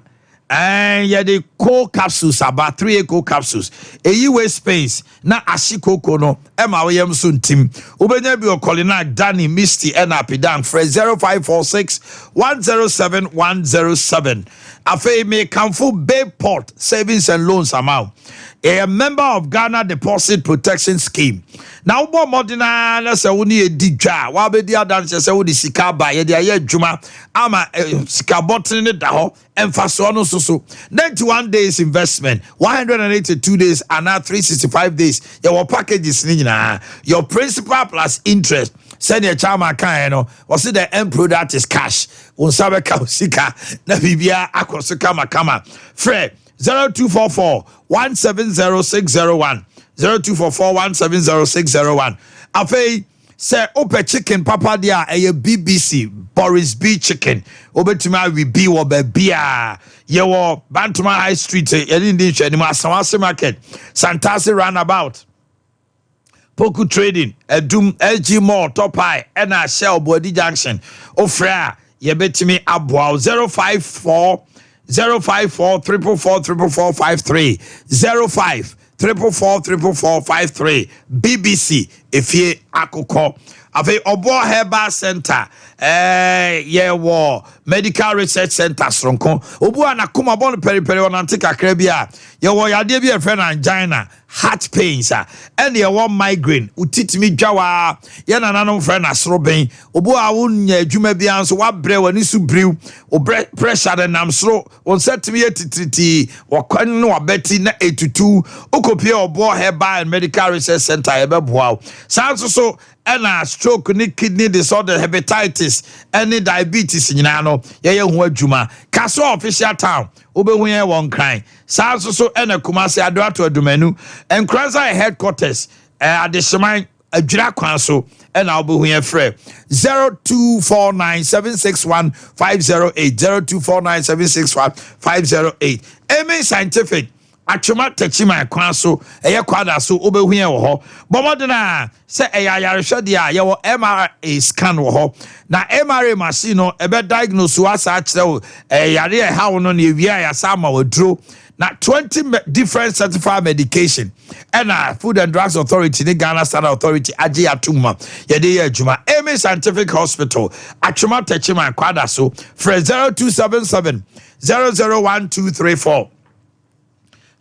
yɛde co capsules aba, 3A co capsules eyi waist pains na ahye koko no ɛma woyam so ntim. Wobɛnya bi wɔ Kɔlina, Danny, Misty ɛna Apidan. Frɛ 0546 107 107. Afei mekamfo Bayport Savings and Loans ama wo. Ɛyɛ member of Ghana Deposit Protection Scheme na wobɔ mmɔden ara na sɛ wo ne yɛdi dwa a, woabɛdi adanseɛ sɛ wode sika aba, yɛde ayɛ adwuma ama sika bɔtene ne da hɔ. Mfasoɔ no nso so 91 days investment, 182 days anaa 365 days. Yɛwɔ packages ne nyinaa, your principal plus interest. Sɛdeɛ chairman kaeɛ no, wɔse the end product is cash. Wo nsa bɛka wo sika na biribiara akɔ so kamakama. Frɛ 0244 170601, 0244 170601. Afei sɛ wopɛ chicken papa deɛ a, ɛyɛ BBC Boris B Chicken. Wobɛtumi awe bi wɔ baabi a yɛwɔ Bantoma High Street, yɛne ndi nhwɛanim, Asawase Market, Santase Roundabout, Poku Trading, Adum, SG Mall, Topai, ɛna Shell Boadi Junction. Wofrɛ a, yɛbɛtumi aboa wo. 054 054 444 444 53, 05 444 444 53. BBC efie akokɔ. Afei Ɔbɔ Herbal Center, yɛwɔ medical research center soronko. Obu a n'akoma bɔ no pɛripɛri, ɔnante kakra bi a, yɛwɔ yadeɛ bi a yɛfrɛ no angina, heart pains a, ɛne yɛwɔ migraine, wotitimi dwa waa, yɛ nananom frɛ no asorobɛn. Obu a wonya adwuma biara nso, wabrɛ, w'ani so biriw, wo pressure de nam soro, wo nsa tumi yɛ titiritii, wɔkwan ne wabɛti na etutu, wokɔpie Ɔboɔ Herbal and Medical Research Center, yɛbɛboa wo. Saa nso so ɛna stroke ne kidney disorder, hepatitis ɛne diabetes nyinaa no, yɛyɛ ho adwuma. Kaso Official Town, wobɛhu yɛn wɔ Nkran. Saa nso so ɛna Kumase, Adoato Adumanu, Nkransa yɛ headquarters, Adehyeman Adwira kwan so ɛna wobɛhu yɛn. Frɛ 0249 761 508, 0249 761 508. Amen Scientific. Atwema Takyiman kwan so, ɛyɛ Kwada so, wobɛhu yɛn wɔ hɔ. Bɔ mmɔden a sɛ ɛyɛ ayarehwɛ deɛ a, yɛwɔ MRA scan wɔ hɔ. Na MRA machine no, ɛbɛ diagnose wo asa akyerɛ wo yare a ɛha wo no, na ewie a yɛasa ama wo aduro. Na 20 different certified medication ɛna Food and Drugs Authority ne Ghana Standard Authority agye atom ma yɛde yɛ adwuma. Amy Scientific Hospital, Atwema Takyiman Kwada so, frɛ 0277 001234,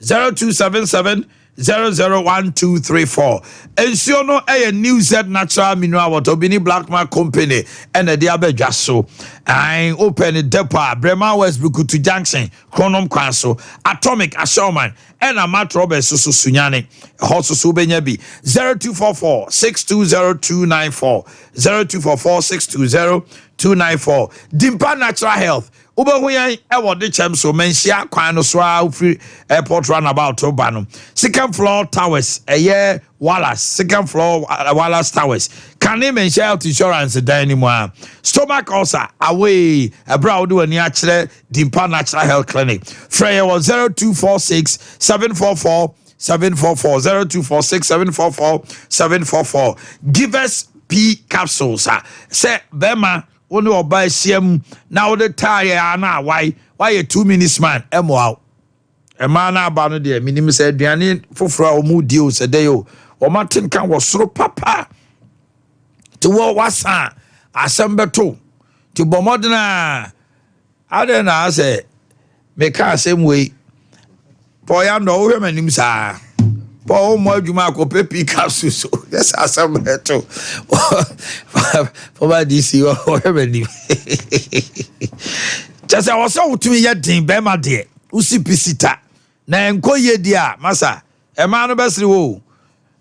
0277 001234. Nsuo no yɛ New Z Natural Mineral Water, obi ne Blackman Company ɛna ɛde abɛdwa so. Ɛn wopɛ ne depot a, Brema West, Bukutu Junction, Kronom kwan so, Atomic Ashelman, ɛna Mat Roberts so so Sunyane ɛhɔ so so wobɛnya bi. 0244 620294, 0244 620294. Dimpa Natural Health, wobɛhu yɛn ɛwɔ de kyɛm so Manhyia kwan no so a, wofiri airport roundabout ba no, second floor towers, ɛyɛ Wallace, second floor, Wallace Towers, kane Manhyia Health Insurance dan no mu a. Stomach ulcer away, ɛberɛ a wode w'ani akyerɛ Dimpa Natural Health Clinic, frɛ yɛ wɔ 0246 744 744, 0246 744 744. Givers P capsules a sɛ bɛrima wo ne ɔba ahyia mu na wode taeɛ a na awae wayɛ 2 minutes man, ɛmmoa wo. Ɛmaa no aba no deɛ, menim sɛ aduane foforɔ a wɔn di o, sɛ dɛ o, wɔn ate nka wɔ soro papa te wɔ wasa a asɛm bɛto te. Bɔ mmɔden a adɛn na asɛ meka asɛm wei. Paul Yandɔ, wohwɛ m'anim saa. Paul, wommɔ adwuma akɔpɛ pii capsule so yɛsɛ asɛm bɛto. Former DC, wɔhwɛ m'anim kyɛ sɛ wɔ sɛ wotumi yɛ den. Bɛrima deɛ, wosi pisita na ɛnkɔ yie di a, masa ɛmaa no bɛsere wo.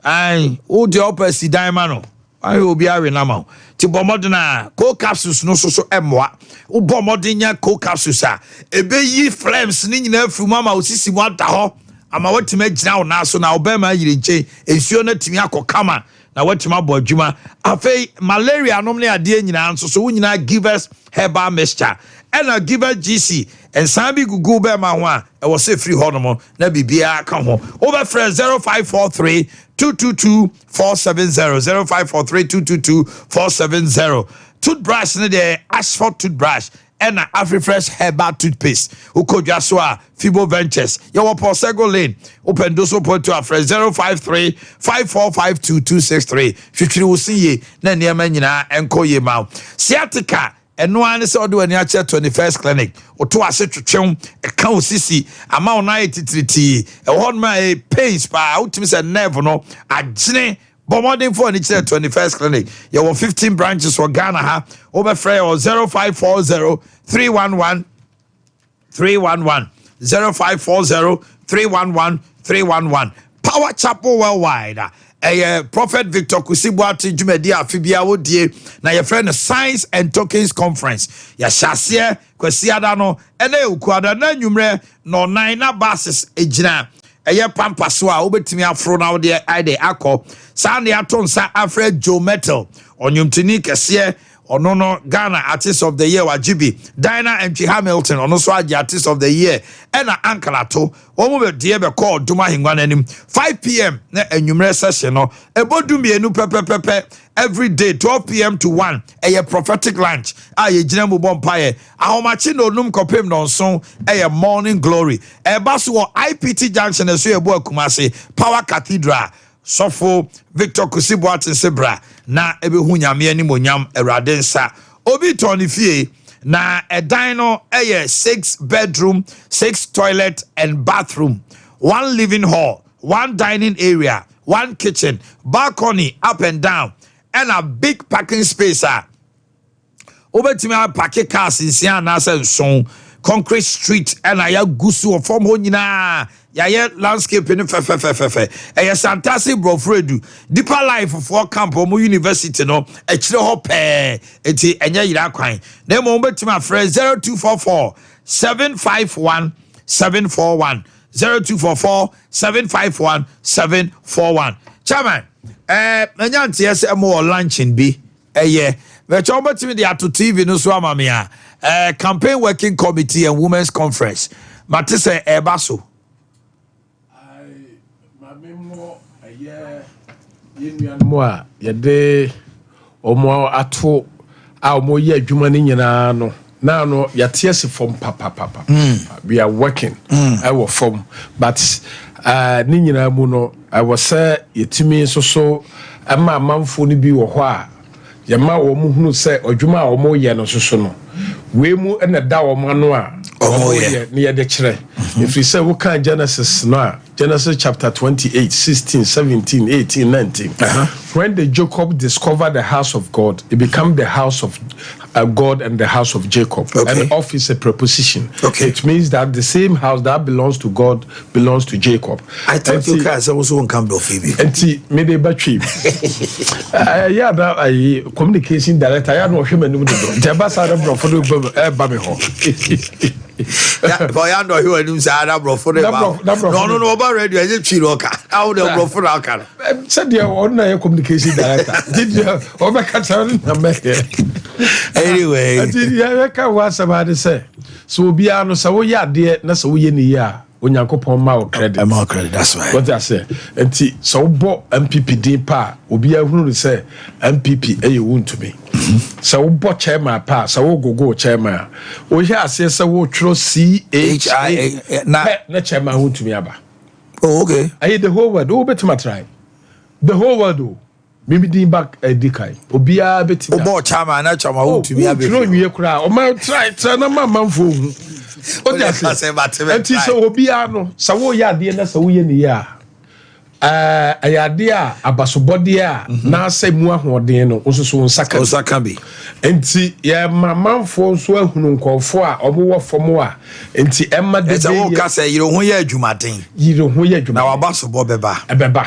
Ai, wo deɛ ɔpɛ si dan ma no, wahwɛ obi awe nama wo. Nti bɔ mmɔden a co capsules no so so ɛmmoa. Wobɔ mmɔden nya co capsules a, ɛbɛyi phlegms ne nyinaa firi mu ama wo sisi mu ada hɔ, ama watumi agyina wo nan so na wo bɛrima ayiri nkyɛn, nsuo no atumi akɔ kama na watumi abɔ adwuma. Afei malaria nom ne adeɛ nyinaa nso so, wo nyinaa Givers Herbal Mixture ɛna Givers GC nsan bi gugu bɛrima ho a ɛwɔ sɛ firi hɔ nom na biribiara ka ho. Wobɛfrɛ 0543 222 470, 0543 222 470. Toothbrush ne deɛ, Ashford toothbrush ɛna Afrifresh herbal toothpaste. Wokɔ dwa so a, Fibo Ventures, yɛwɔ Pɔsɛgo Lane. Wopɛ Ndoso Pɔtu a, frɛ 053 5452 263. Hwehwere wo si yie na nneɛma nyinaa ɛnkɔ yie ma wo. Sciatica, ɛno ara ne sɛ ɔde w'ani akyerɛ 21st Clinic. Woto ase twetwew, ɛka wo sisi ama wo nan ayɛ titiritii, ɛwɔ hɔ nom a ɛyɛ pains paa, wotumi sɛ nerve no agyene. Bɔ mmɔden fo ani kyerɛ 21st Clinic. Yɛwɔ 15 branches wɔ Ghana ha. Wobɛfrɛ yɛ wɔ 0540 311 311, 0540 311 311. Power Chapel Worldwide a ɛyɛ Prophet Victor Kusi Boate dwumadi afe bia wodie na yɛfrɛ no Science and Tokens Conference. Yɛhyɛ aseɛ Kwasiada no, ɛna Ewukuada na anwummerɛ na ɔnan na buses gyina ɛyɛ pampa so a wobɛtumi aforo na wode ayɛ akɔ saa. Ne ato nsa afrɛ Joe Metal, ɔnwomtoni kɛseɛ, ɔno no Ghana Artist of the Year wagye bi. Diana Antwi Hamilton, ɔno nso agye Artist of the Year, ɛna Ankalato wɔn mu deɛ bɛkɔ Ɔdom Ahengua n'anim 5 p.m. na anwummerɛ session no ɛbɔ 12 pɛpɛpɛpɛ. Every day 12 p.m. to 1 ɛyɛ prophetic lunch a yɛgyina mu bɔ mpaeɛ. Ahomakye na onum kɔpem nɔnson ɛyɛ morning glory. Ɛba so wɔ IPT Junction, ɛso yɛbɔ Akumase Power Cathedral. Sɔfo Victor Kusi Boate sebra na ɛbɛhu Nyame animonyam. Awurade nsa obi tɔn ne fie na ɛdan no ɛyɛ six bedroom, six toilet and bathroom, one living hall, one dining area, one kitchen, balcony up and down, ɛna big parking space a wobɛtumi apark cars nsia anaasɛ nson. Concrete street ɛna yɛagu so wɔ fam hɔ nyinaa, yɛayɛ landscape no fɛfɛfɛfɛ. Ɛyɛ Santase Borɔfo Deeper Life foɔ camp, ɔmo university no akyire hɔ pɛɛ, eti ɛnyɛ yira kwan. Na mmom wobɛtumi afrɛ 0244 751 741, 0244 751 741. Chairman, manya nteɛ sɛ mowɔ luncheon bi, ɛyɛ bɛkyɛ wobɛtumi de ato TV no so ama me a, campaign working committee and women's conference, mate sɛ ɛba so. Memmɔ ɛyɛ yɛn nuanom a yɛde wɔn ato a wɔyɛ adwuma no nyinaa no na no yɛate asi fam papapapa. We are working ɛwɔ fam, but ne nyinaa mu no, ɛwɔ sɛ yɛtumi nso so ɛma amanfoɔ no bi wɔ hɔ a yɛma wɔn hunu sɛ adwuma a wɔyɛ no nso so no, wei mu ɛna da wɔn ano a wɔyɛ ne yɛde kyerɛ, ɛfiri sɛ woka Genesis no a, Genesis chapter 28, 16, 17, 18, 19, when the Jacob discovered the house of God, it became the house of God and the house of Jacob. And "of" is a preposition. It means that the same house that belongs to God belongs to Jacob. I thought you guys also won't come to Phoebe. Nti mede bɛtwe ɛyɛ ada ayi communication director yɛ na ɔhwɛ m'anim dodo, nti ɛba saa na borɔfo no ɛba me hɔ. Ɔyɛ andɔ ɔhwɛ w'anim saa na borɔfo no ba, na ɔno no ɔba radio, ɛnyɛ Twi na ɔka, awo de borɔfo na ɔka no. Sɛdeɛ ɔno na yɛ communication director, nti deɛ ɔbɛka kyerɛ no na mɛyɛ. Anyway. Nti yɛbɛka ho asɛm ade sɛ obiara no, sɛ woyɛ adeɛ na sɛ woyɛ ne yie a, Onyankopɔn ma wo credit. Ɛma wo credit, that's right. Wɔte aseɛ? Nti sɛ wobɔ NPP din pa a, obiara hunu no sɛ NPP ɛyɛ wo ntumi. Sɛ wobɔ chairman pa a, sɛ wogogo chairman a, wohyɛ aseɛ sɛ wotwerɛ C H A na pɛ na chairman wo ntumi aba. Oh, okay. Ɛyɛ the whole world, wobɛtumi atry the whole world o. Mimi din ba ɛdi kan, obiara bɛtumi. Wobɔ chairman na chairman wo ntumi abɛ. Wotwerɛ nwie koraa, ɔma try try na ma amanfoɔ hu. Wode ase, nti sɛ obiara no, sɛ woyɛ adeɛ na sɛ woyɛ ne yie a, ɛyɛ adeɛ a abasobɔdeɛ a n'asɛ mu ahoɔden no nso so nsa ka. Nsa ka bi. Nti yɛma amanfoɔ nso ahunu nkɔɔfoɔ a wɔwɔ fam a, nti ɛma de. Ɛsɛ wo ka sɛ yere ho yɛ adwumaden. Yere ho yɛ adwumaden. Na wabasobɔ bɛba. Ɛbɛba.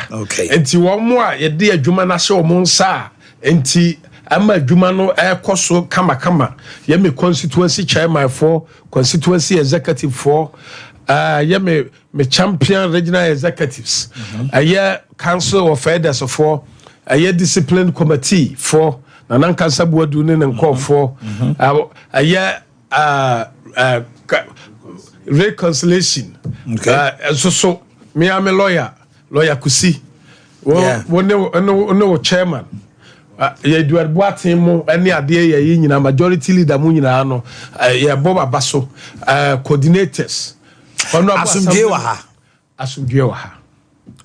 Nti wɔn a yɛde adwuma no ahyɛ wɔn nsa a, nti ama adwuma no ɛrekɔ so kamakama, yɛmɛ constituency chairman foɔ, constituency executive foɔ, yɛmɛ me champion regional executives, ɛyɛ council of elders foɔ, ɛyɛ discipline committee foɔ, Nana Nkansa Buadu ne ne nkɔɔfoɔ, ɛyɛ reconciliation nso so, mmea me lawyer Kusi, wɔn ne wo chairman yɛ Eduard Boateng mu ne adeɛ yɛ yi nyinaa, majority leader mu nyinaa no, yɛbɔ baba so, coordinators. Asomdwe wɔ ha. Asomdwe wɔ ha,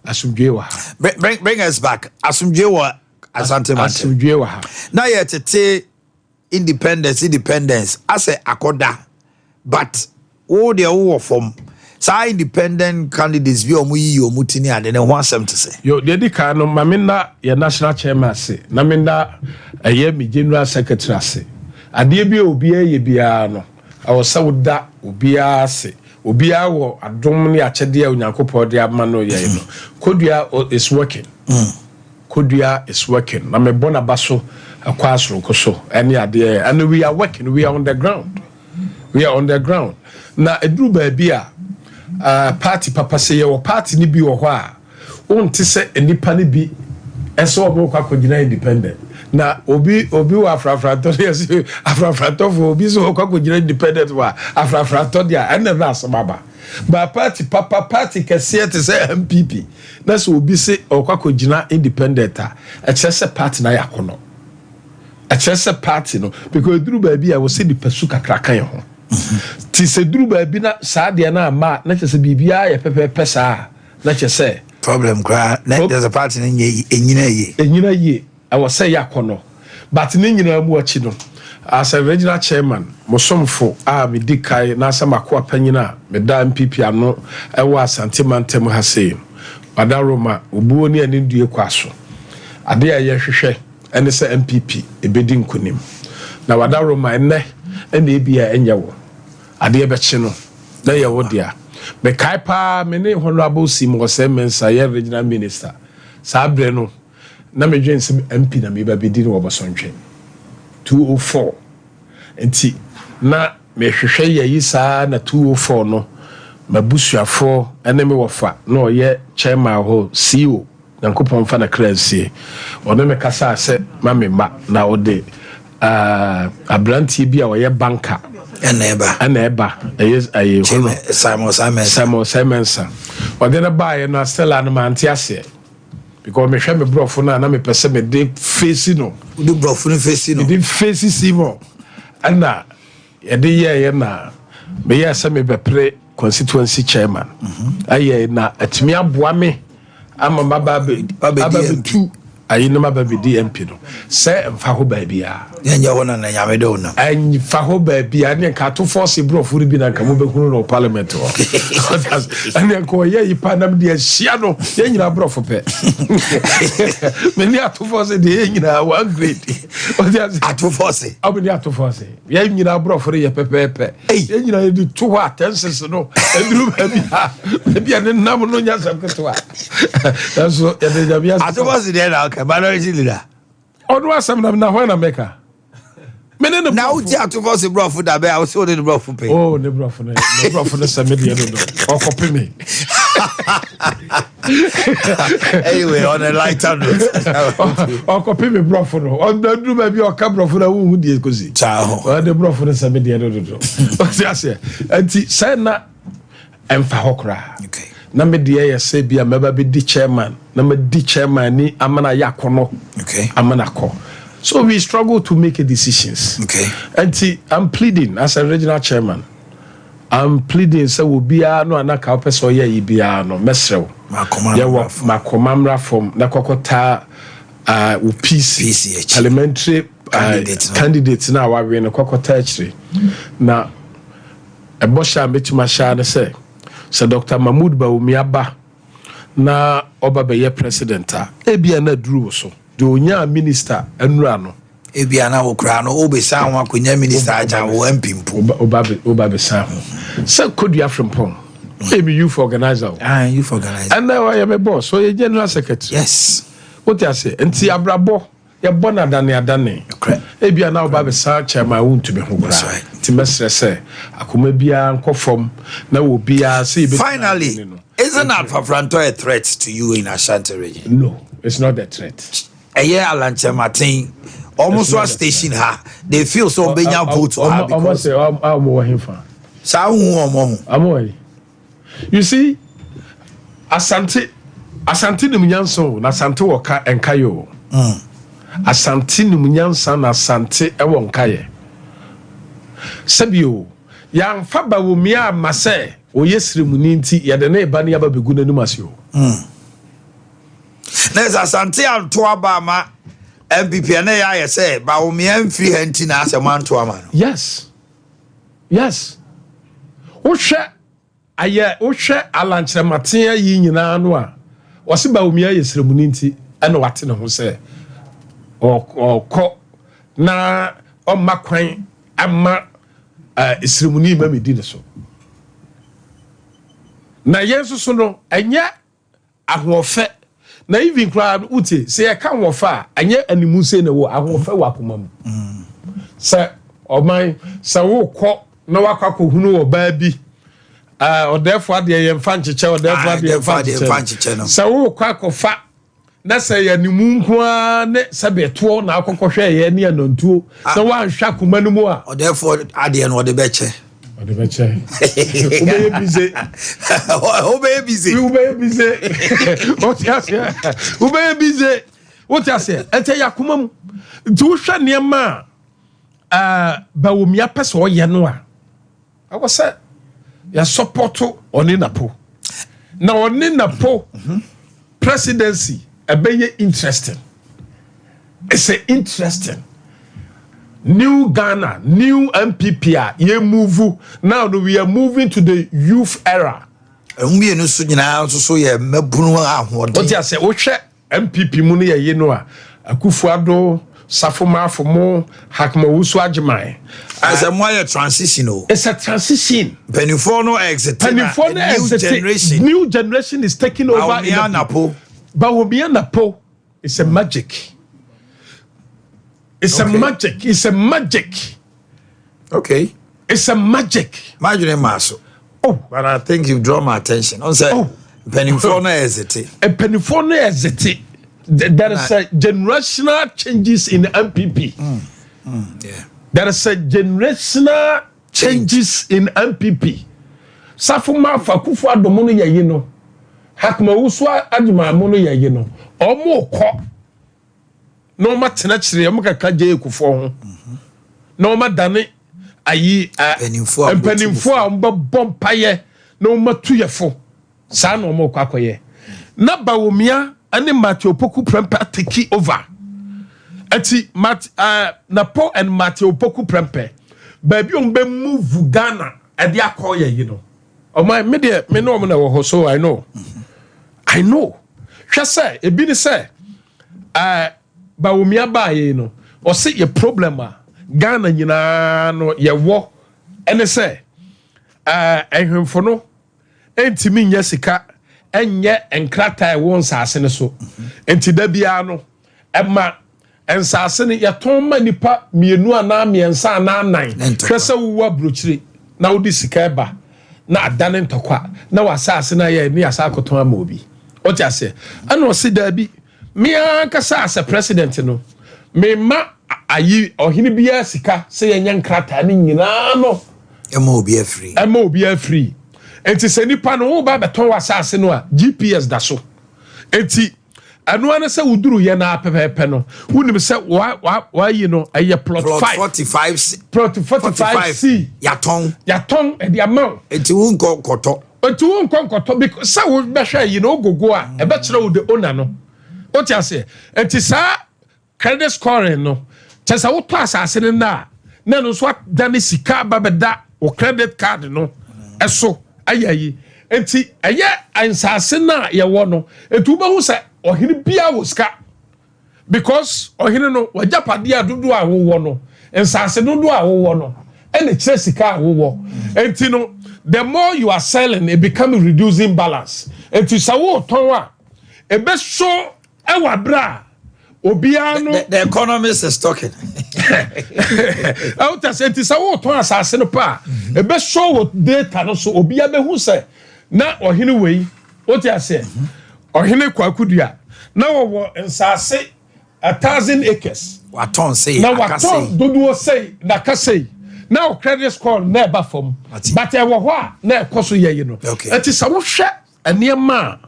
asomdwe wɔ ha. Bring us back. Asomdwe wɔ Asante Mantam. Asomdwe wɔ ha. Na yɛ tete independence, independence asɛ akɔda, but wo deɛ wowɔ fam saa, independent candidates bi a wɔn yiyi wɔn ti ne ade ne ho asɛm te sɛ. Yo, deɛ di kan no, maame nna yɛ national chairman ase na me nna ɛyɛ me general secretary ase. Adeɛ bi a obiara yɛ biara no, ɛwɔ sɛ woda obiara ase. Obiara wɔ adom ne akyɛdeɛ a Onyankopɔn de ama no. Yɛn no, Kodua is working. Kodua is working na mebɔ n'aba so ɛkɔ asoronko so ɛne adeɛ, and we are working, we are on the ground, we are on the ground. Na eduru baabi a party papa, sɛ yɛwɔ party ni bi wɔ hɔ a, wonte sɛ nipa ni bi ɛsɛ wɔn kɔ akɔgyina independent na obi wɔ afrafrantɔ no, yɛsɛ afrafrantɔfoɔ, obi sɛ wɔkɔ akɔgyina independent wɔ afrafrantɔ deɛ, ɛnna ɛna asɛm aba ba. Party papa, party kɛseɛ te sɛ NPP, na sɛ obi sɛ ɔkɔ akɔgyina independent a, ɛkyerɛ sɛ party na yɛ akɔnɔ, ɛkyerɛ sɛ party no, because eduru baabi a wɔsɛ nipa su kakra ka yɛn ho ti sɛ duru baabi na saa deɛ no ama na kyerɛ sɛ biribiara yɛ pɛpɛɛpɛ saa, na kyerɛ sɛ problem koraa na kyerɛ sɛ party no nyɛ enyina yie. Enyina yie, ɛwɔ sɛ yɛ akɔnɔ, but ne nyinaa mu akyi no, as a regional chairman, mosomfo a medi kae n'asɛ mako apanyin a meda NPP ano ɛwɔ Asante mantam ha sei, Wadaroma, obuo ne anidie kɔ aso. Adeɛ a yɛhwehwɛ ɛne sɛ NPP ebedi nkonim, na Wadaroma, ɛnɛ ɛna ebi a ɛnyɛ wo adeɛ bɛkye no na yɛ wo dea. Mekae paa, me ne Honorable Sim Osei Mensah yɛ regional minister saa berɛ no, na medwen sɛ MP na meba bɛdi no wɔ Bɔsɔntwe 204, nti na mehwehwɛ yɛyi saa na 204 no, mabusuafoɔ ne me wɔfa na ɔyɛ chairman hɔ, CEO, Nyankopɔn mfa na kra nsie, ɔne me kasaa sɛ ma me mma na ɔde aberanteɛ bi a ɔyɛ banker ɛna ɛba. Ɛna ɛba, ɛyɛ Simon Simon. Simon Simon. Ɔde no baeɛ no, Stella no, mante aseɛ because mehwɛ me borɔfo no a, na mepɛ sɛ mede face no. Wode borɔfo no face no. Mede face Simon, ɛna yɛde yɛɛyɛ na meyɛɛ sɛ mebɛpere constituency chairman. Ɛyɛ na atumi aboa me ama maba abɛtu ayi no, maba bɛdi MP no sɛ mfa hɔ baabiaa. Yɛnyɛ hɔ na Nyame de wo nam. Ɛmfa hɔ baabiaa ne nka Ato Forson borɔfo no bi na nka mobɛhunu no wɔ parliament hɔ. Ɛne nka ɔyɛ yi pa nam de ahyia no, yɛn nyinaa borɔfo pɛ. Mene Ato Forson deɛ, yɛn nyinaa one grade. Ato Forson. Ɔmene Ato Forson, yɛn nyinaa borɔfo no yɛ pɛpɛɛpɛ. Yɛn nyinaa yɛde to hɔ a, tenses no ɛduru baabi a ne nam no nyɛ asɛm ketewa, nanso yɛde Nyame ase. Ato Forson deɛ na ɔka minority leader. Ɔno asɛm na hɔ na mɛka mene ne. Na wote Ato Forson borɔfo da bɛ a wosɛ wode ne borɔfo pɛ. Oh, ne borɔfo no sɛ me deɛ no ɔkɔpe me. Anyway, on a lighter note. Ɔkɔpe me borɔfo no, ɔduru baabi a ɔka borɔfo no a, wohu deɛ kɔsi. Saa ho. Ɔde borɔfo no sɛ me deɛ no dodo ɔte aseɛ, nti sɛ na ɛmfa hɔ koraa. Na me deɛ yɛ sɛ bi a mɛba bɛdi chairman na mɛdi chairman ni amana yɛ akɔnɔ amana kɔ. So we struggle to make a decisions. Nti I'm pleading as a regional chairman, I'm pleading sɛ obiara no anaka wopɛ sɛ ɔyɛ yi biara no, mɛsrɛ wo. Makoma mmra yɛwɔ fam. Makoma mmra fam na kɔkɔ taa wo PC, PC akyi. Parliamentary candidate no. Candidate no a wawe no, kɔkɔ taa akyire na ɛbɔ hyɛ a mɛtumi ahyɛ ne sɛ Dr Mahmood Bawumia ba na ɔba bɛyɛ president a, ebia na aduru wo so deɛ onyaa minister anura no. Ebia na wo koraa no wobɛsan ho akɔnya minister agya wo MP mpo. Woba bɛsan ho sɛ Kodua Frimpɔn ɔyɛ me youth organizer o. Ah, youth organizer. Ɛnɛ ɔyɛ me boss, ɔyɛ general secretary. Wote ase? Nti abrabɔ yɛbɔ no adane adane. Ebia na woba bɛsan chairman, wontumi ho That's koraa. right. Nti mɛsrɛ sɛ akoma biara nkɔ fam na wɔ biara sɛ yɛbɛtumi Finally, adwene no. Isn't Alpha a threat to you in Ashanti Region? No, it's not a threat. Ɛyɛ Alan Kyerematen ɔmo so a station ha, they feel so ɔbɛnya vote wɔ ha ɔmo because sɛ ɔmo wɔ hefa? Saa hu ɔmo ho. Ɔmo wɔ yi, you see, Asante nim nyansa o, na Asante wɔ ka nkaeɛ o. Asante nim nyansa na Asante ɛwɔ nkaeɛ. Sɛbi o, yɛamfa Bawumia ama sɛ ɔyɛ siremuni nti yɛde ne ba ne yɛba bɛgu n'anim ase o. Na sɛ Asante anto aba ama NPP, ɛna yɛ ayɛ sɛ Bawumia mfiri ha nti na asɛ mo anto ama no. Yes, wohwɛ ayɛ, wohwɛ Alan Kyerematen yi nyinaa no a, wɔse Bawumia yɛ siremuni nti ɛna wate ne ho sɛ ɔkɔ na ɔmma kwan ama siremuni ma medi ne so. Na yɛn nso so no, ɛnyɛ ahoɔfɛ na even koraa no, wotie sɛ yɛka ahoɔfɛ a, ɛnyɛ animu sei na ɛwɔ ahoɔfɛ, wɔ akoma mu. Sɛ ɔman sɛ wokɔ na wakɔ akɔhunu ɔbaa bi, ɔdɛɛfo adeɛ yɛmfa nkyekyɛ, ɔdɛɛfo Ah, adeɛ yɛmfa ɔdɛɛfo adeɛ yɛmfa nkyekyɛ nkyekyɛ no. Sɛ wokɔ akɔfa na sɛ yɛ animu nko ara ne sɛbe ɛtoɔ na akɔkɔhwɛ yɛ ne anantuo na woanhwɛ akoma no mu a, Ɔdɛɛfoɔ adeɛ no ɔde bɛkyɛ. Ɔde bɛkyɛ, wobɛyɛ busy. Wobɛyɛ busy. Wobɛyɛ busy, wote aseɛ? Wobɛyɛ busy, wote aseɛ? Ɛnkyɛ yɛ akoma mu. Nti wohwɛ nneɛma a Bawumia pɛ sɛ ɔyɛ no a, ɛwɔ sɛ yɛsɔpɔto ɔne Napo na ɔne Napo presidency ɛbɛyɛ interesting. It's a interesting new Ghana, new NPP a yɛ move now no, we are moving to the youth era. Ɛho mmienu so nyinaa nso so yɛ mmabunu ahoɔden. Wote ase? Wohwɛ NPP mu no, yɛyi no a, Akufo Addo, Safo Maafo mo, Hackman Owusu Agyeman. Asɛ mo ayɛ transition o. It's a transition. Mpanimfoɔ no exit na mpanimfoɔ no a new exit, generation. New generation is taking over. Bawumia Napo. Bawumia Napo is a magic. It's a magic. It's a magic. It's a magic. Madwene maa so. Oh. But I think you draw my attention ɔn sɛ Oh. mpanimfoɔ no exit. Mpanimfoɔ no exit. There is a generational changes in the NPP. There is a generational changes in NPP. Safo Mafa, Akufo Addo no yɛ yi no. Hackman Owusu Agyeman no yɛ yi no, ɔmo kɔ na ɔmo atena kyerɛ ɔmo kaka gye ekufoɔ ho na ɔmo adane ayi Mpanimfoɔ a mpanimfoɔ a ɔmo bɛbɔ mpayɛ na ɔmo atu yɛ fo. Saa na ɔmo kɔ akɔyɛ na Bawumia ne Matthew Opoku Prempeh atake over. Ɛti Mat Napo and Matthew Opoku Prempeh, baabi a ɔmo bɛ move Ghana ɛde akɔ yɛ yi no, ɔmo me deɛ, me ne ɔmo na ɛwɔ hɔ, so I know, I know. Hwɛ sɛ ebi ni sɛ Bawumia baa yi no, ɔsi yɛ problem a Ghana nyinaa no yɛwɔ ɛne sɛ ɛhwɛnfo no ntumi nyɛ sika ɛnyɛ nkrataa ɛwɔ nsaase no so. Nti da biara no ɛma nsaase no yɛtɔn ma nipa mmienu anaa mmiɛnsa anaa nan. Ne ntɔkwa. Hwɛ sɛ wowɔ aburokyire na wode sika ɛba na adane ntɔkwa na wasaase no ayɛ ne yasa akɔtɔn ama obi. Ɔte aseɛ? Ɛna ɔsi daabi, mmea ankasa as a president no, mema ayi ɔhene biara sika sɛ yɛnyɛ nkrataa no nyinaa no. Ɛma obi afiri. Ɛma obi afiri. Nti sɛ nipa no woba bɛtɔn w'asase no a, GPS da so. Nti ɛno ara sɛ woduru yɛ naa pɛpɛɛpɛ no, wonim sɛ wayi no ɛyɛ plot plot 5 45 plot 45 C. Yɛatɔn. Yɛatɔn ɛde ama wo. Nti wonkɔ nkɔtɔ. Nti wonkɔ nkɔtɔ because sɛ wobɛhwɛ yi no, wogogo a ɛbɛkyerɛ wo the owner no. Wote aseɛ? Nti saa credit scoring no kyɛ sɛ wotɔ asase no na a, na ɛno nso adane sika aba bɛda wo credit card no ɛso ayɛ yi. Nti ɛyɛ nsase no a yɛwɔ no, nti wobɛhu sɛ ɔhene biara wɔ sika because ɔhene no wagyapadeɛ a dodoɔ a wowɔ no, nsase dodoɔ a wowɔ no, ɛna kyerɛ sika a wowɔ. Nti no, the more you are selling, it become reducing balance. Nti sɛ wotɔn a, ɛbɛso ɛwɔ abere a obiara no The economist is talking. Ɛwɔ sɛ nti sɛ wotɔn asase no pa a, ɛbɛso wɔ data no so. Obiara bɛhu sɛ na ɔhene wei, wote aseɛ, ɔhene Kwakudua na wɔwɔ nsase 1,000 acres. Watɔn sei. Na aka watɔn sei. Dodoɔ sei na aka sei, na o credit score na ɛba fam. Ati. But ɛwɔ hɔ a na ɛkɔ so yɛ yi no. Ɛti sɛ wohwɛ nneɛma a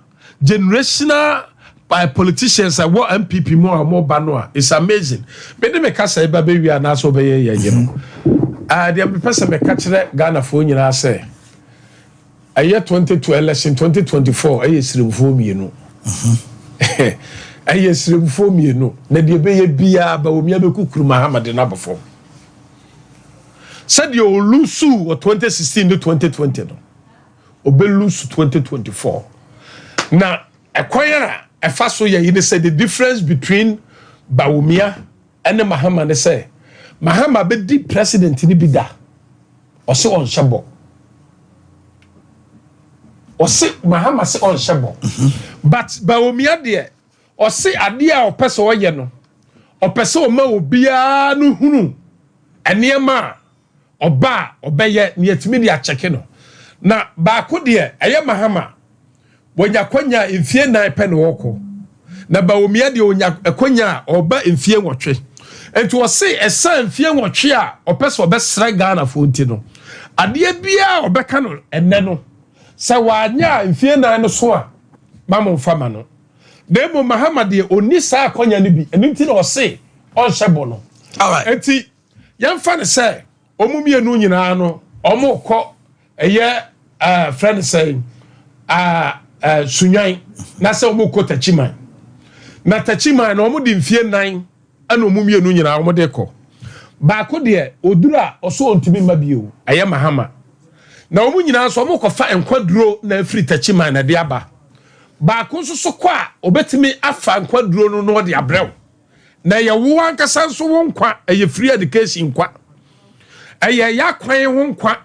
generational by politicians a wɔ NPP mu a wɔn ba no a, it's amazing. Mede me kasa ɛba bɛwie anaasɛ ɔbɛyɛ yɛ yi no, deɛ mepɛ sɛ meka kyerɛ Ghanafoɔ nyinaa sɛ ɛyɛ 22 election, 2024, ɛyɛ sirimfoɔ mmienu, ɛyɛ sirimfoɔ mmienu. Na deɛ ɛbɛyɛ biara, Bawumia bɛkukuru Mahama de no abɔ fam sɛdeɛ ɔlose wɔ 2016 ne 2020 no, ɔbɛlose 2024. Na ɛkwan a ɛfa so yɛ yi ne sɛ the difference between Bawumia ɛne Mahama ne sɛ Mahama bɛdi president ni bi da, ɔse ɔnhyɛ bɔ. Ɔse Mahama se ɔnhyɛ bɔ, but Bawumia deɛ, ɔse adeɛ a ɔpɛ sɛ ɔyɛ no, ɔpɛ sɛ ɔma obiara no hunu nneɛma a ɔba a ɔbɛyɛ ne yɛtumi de akyɛke no. Na baako deɛ, ɛyɛ Mahama wɔnya kwanya mfie 4 pɛ na wɔkɔ, na Bawumia deɛ, ɔnya kwanya a ɔba mfie 8. Nti ɔse ɛsan mfie 8 a ɔpɛ sɛ ɔbɛsrɛ Ghanafoɔ. Nti no, adeɛ biara a ɔbɛka no ɛnɛ no, sɛ wanyɛ a mfie 4 no so a, ma mo nfa ma no. Na mmom Mahama deɛ, ɔni saa akwanya no bi. Ɛno nti na ɔse ɔnhyɛ bɔ no. Nti yɛmfa no sɛ ɔmo mmienu nyinaa no, ɔmo kɔ ɛyɛ frɛ no sɛ Sunyan na sɛ ɔmo kɔ Takyiman. Na Takyiman na ɔmo de mfie 4 ɛna ɔmo mmienu nyinaa ɔmo de kɔ. Baako deɛ, oduru a ɔso ɔntumi mma bio, ɛyɛ Mahama. Na ɔmo nyinaa nso ɔmo kɔfa nkwaduro na afiri Takyiman na ɛde aba. Baako nso so kɔ a, ɔbɛtumi afa nkwaduro no na ɔde abrɛw na ɛyɛ wo ankasa nso wo nkwa. Ɛyɛ free education nkwa, ɛyɛ yɛ akwan ho nkwa,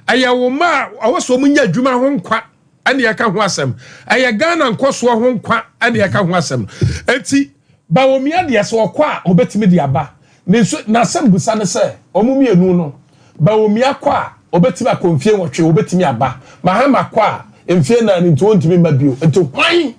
ɛyɛ wo mma a ɔwɔ sɛ ɔmo nya adwuma ho nkwa ɛne ɛka ho asɛm, ɛyɛ Ghana nkɔsoɔ ho nkwa ɛne ɛka ho asɛm. Eti Bawumia deɛ, sɛ ɔkɔ a, ɔbɛtumi de aba ne nso. N'asɛm busa ne sɛ ɔmo mmienu no, Bawumia kɔ a, ɔbɛtumi akɔ mfie 8, ɔbɛtumi aba. Mahama kɔ a, mfie 4 nti wɔntumi mma bio. Nti hwan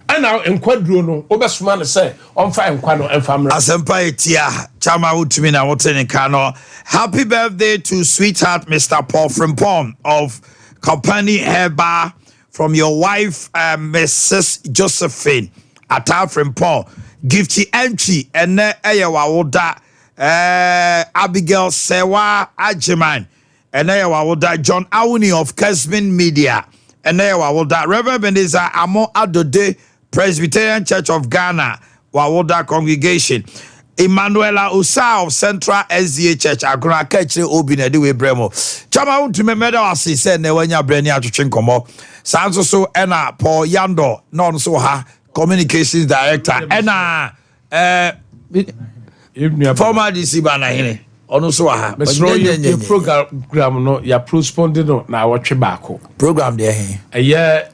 ɛna nkwaduro no wobɛsoma no sɛ ɔmfa nkwa no ɛmfa mmra? Asɛmpa etia Chama wotumi na wote ne ka no. Happy birthday to sweetheart Mr Paul Frimpong of Company Herba. From your wife, Mrs. Josephine Atta Frimpong. Gifty Entry, ɛnɛ ɛyɛ wawoda. Abigail Sewa Ajiman, ɛnɛ yɛ wawoda. John Awuni of Kesmin Media, ɛnɛ yɛ wawoda. Reverend Beneza Amo Adode, Presbyterian Church of Ghana, Wawoda Congregation. Emmanuela Usa of Central SDA Church, Agona Kakyire Obi na ɛde wei brɛ mu. Chama wontumi mɛda wase sɛ nnɛ wanya berɛ ne atwetwe nkɔmmɔ. Saa nso so ɛna Paul Yando na ɔno nso wɔ ha, communications director, ɛna former DC Banahene ɔno nso wɔ ha. Mesrɛ, yɛ program no, yɛ postpone no na awɔtwe baako. Program deɛ he? Ɛyɛ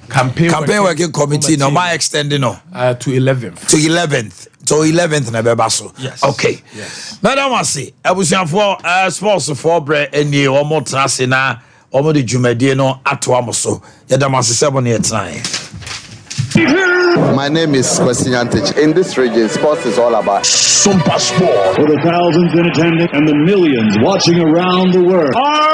campaign, campaign working committee no, ma extend no to 11th. To 11th, so 11th na ɛbɛba so. Yes. Okay. Yes. Mɛda mo ase, abusuafoɔ. Sportsfoɔ brɛ nie, wɔn tena ase na wɔn de dwumadie no atoa mo so. Yɛda mo ase sɛ mo ne yɛtenaeɛ. My name is Kwesi Nyantakyi. In this region, sports is all about Super Sport. For the thousands in attendance and the millions watching around the world. Are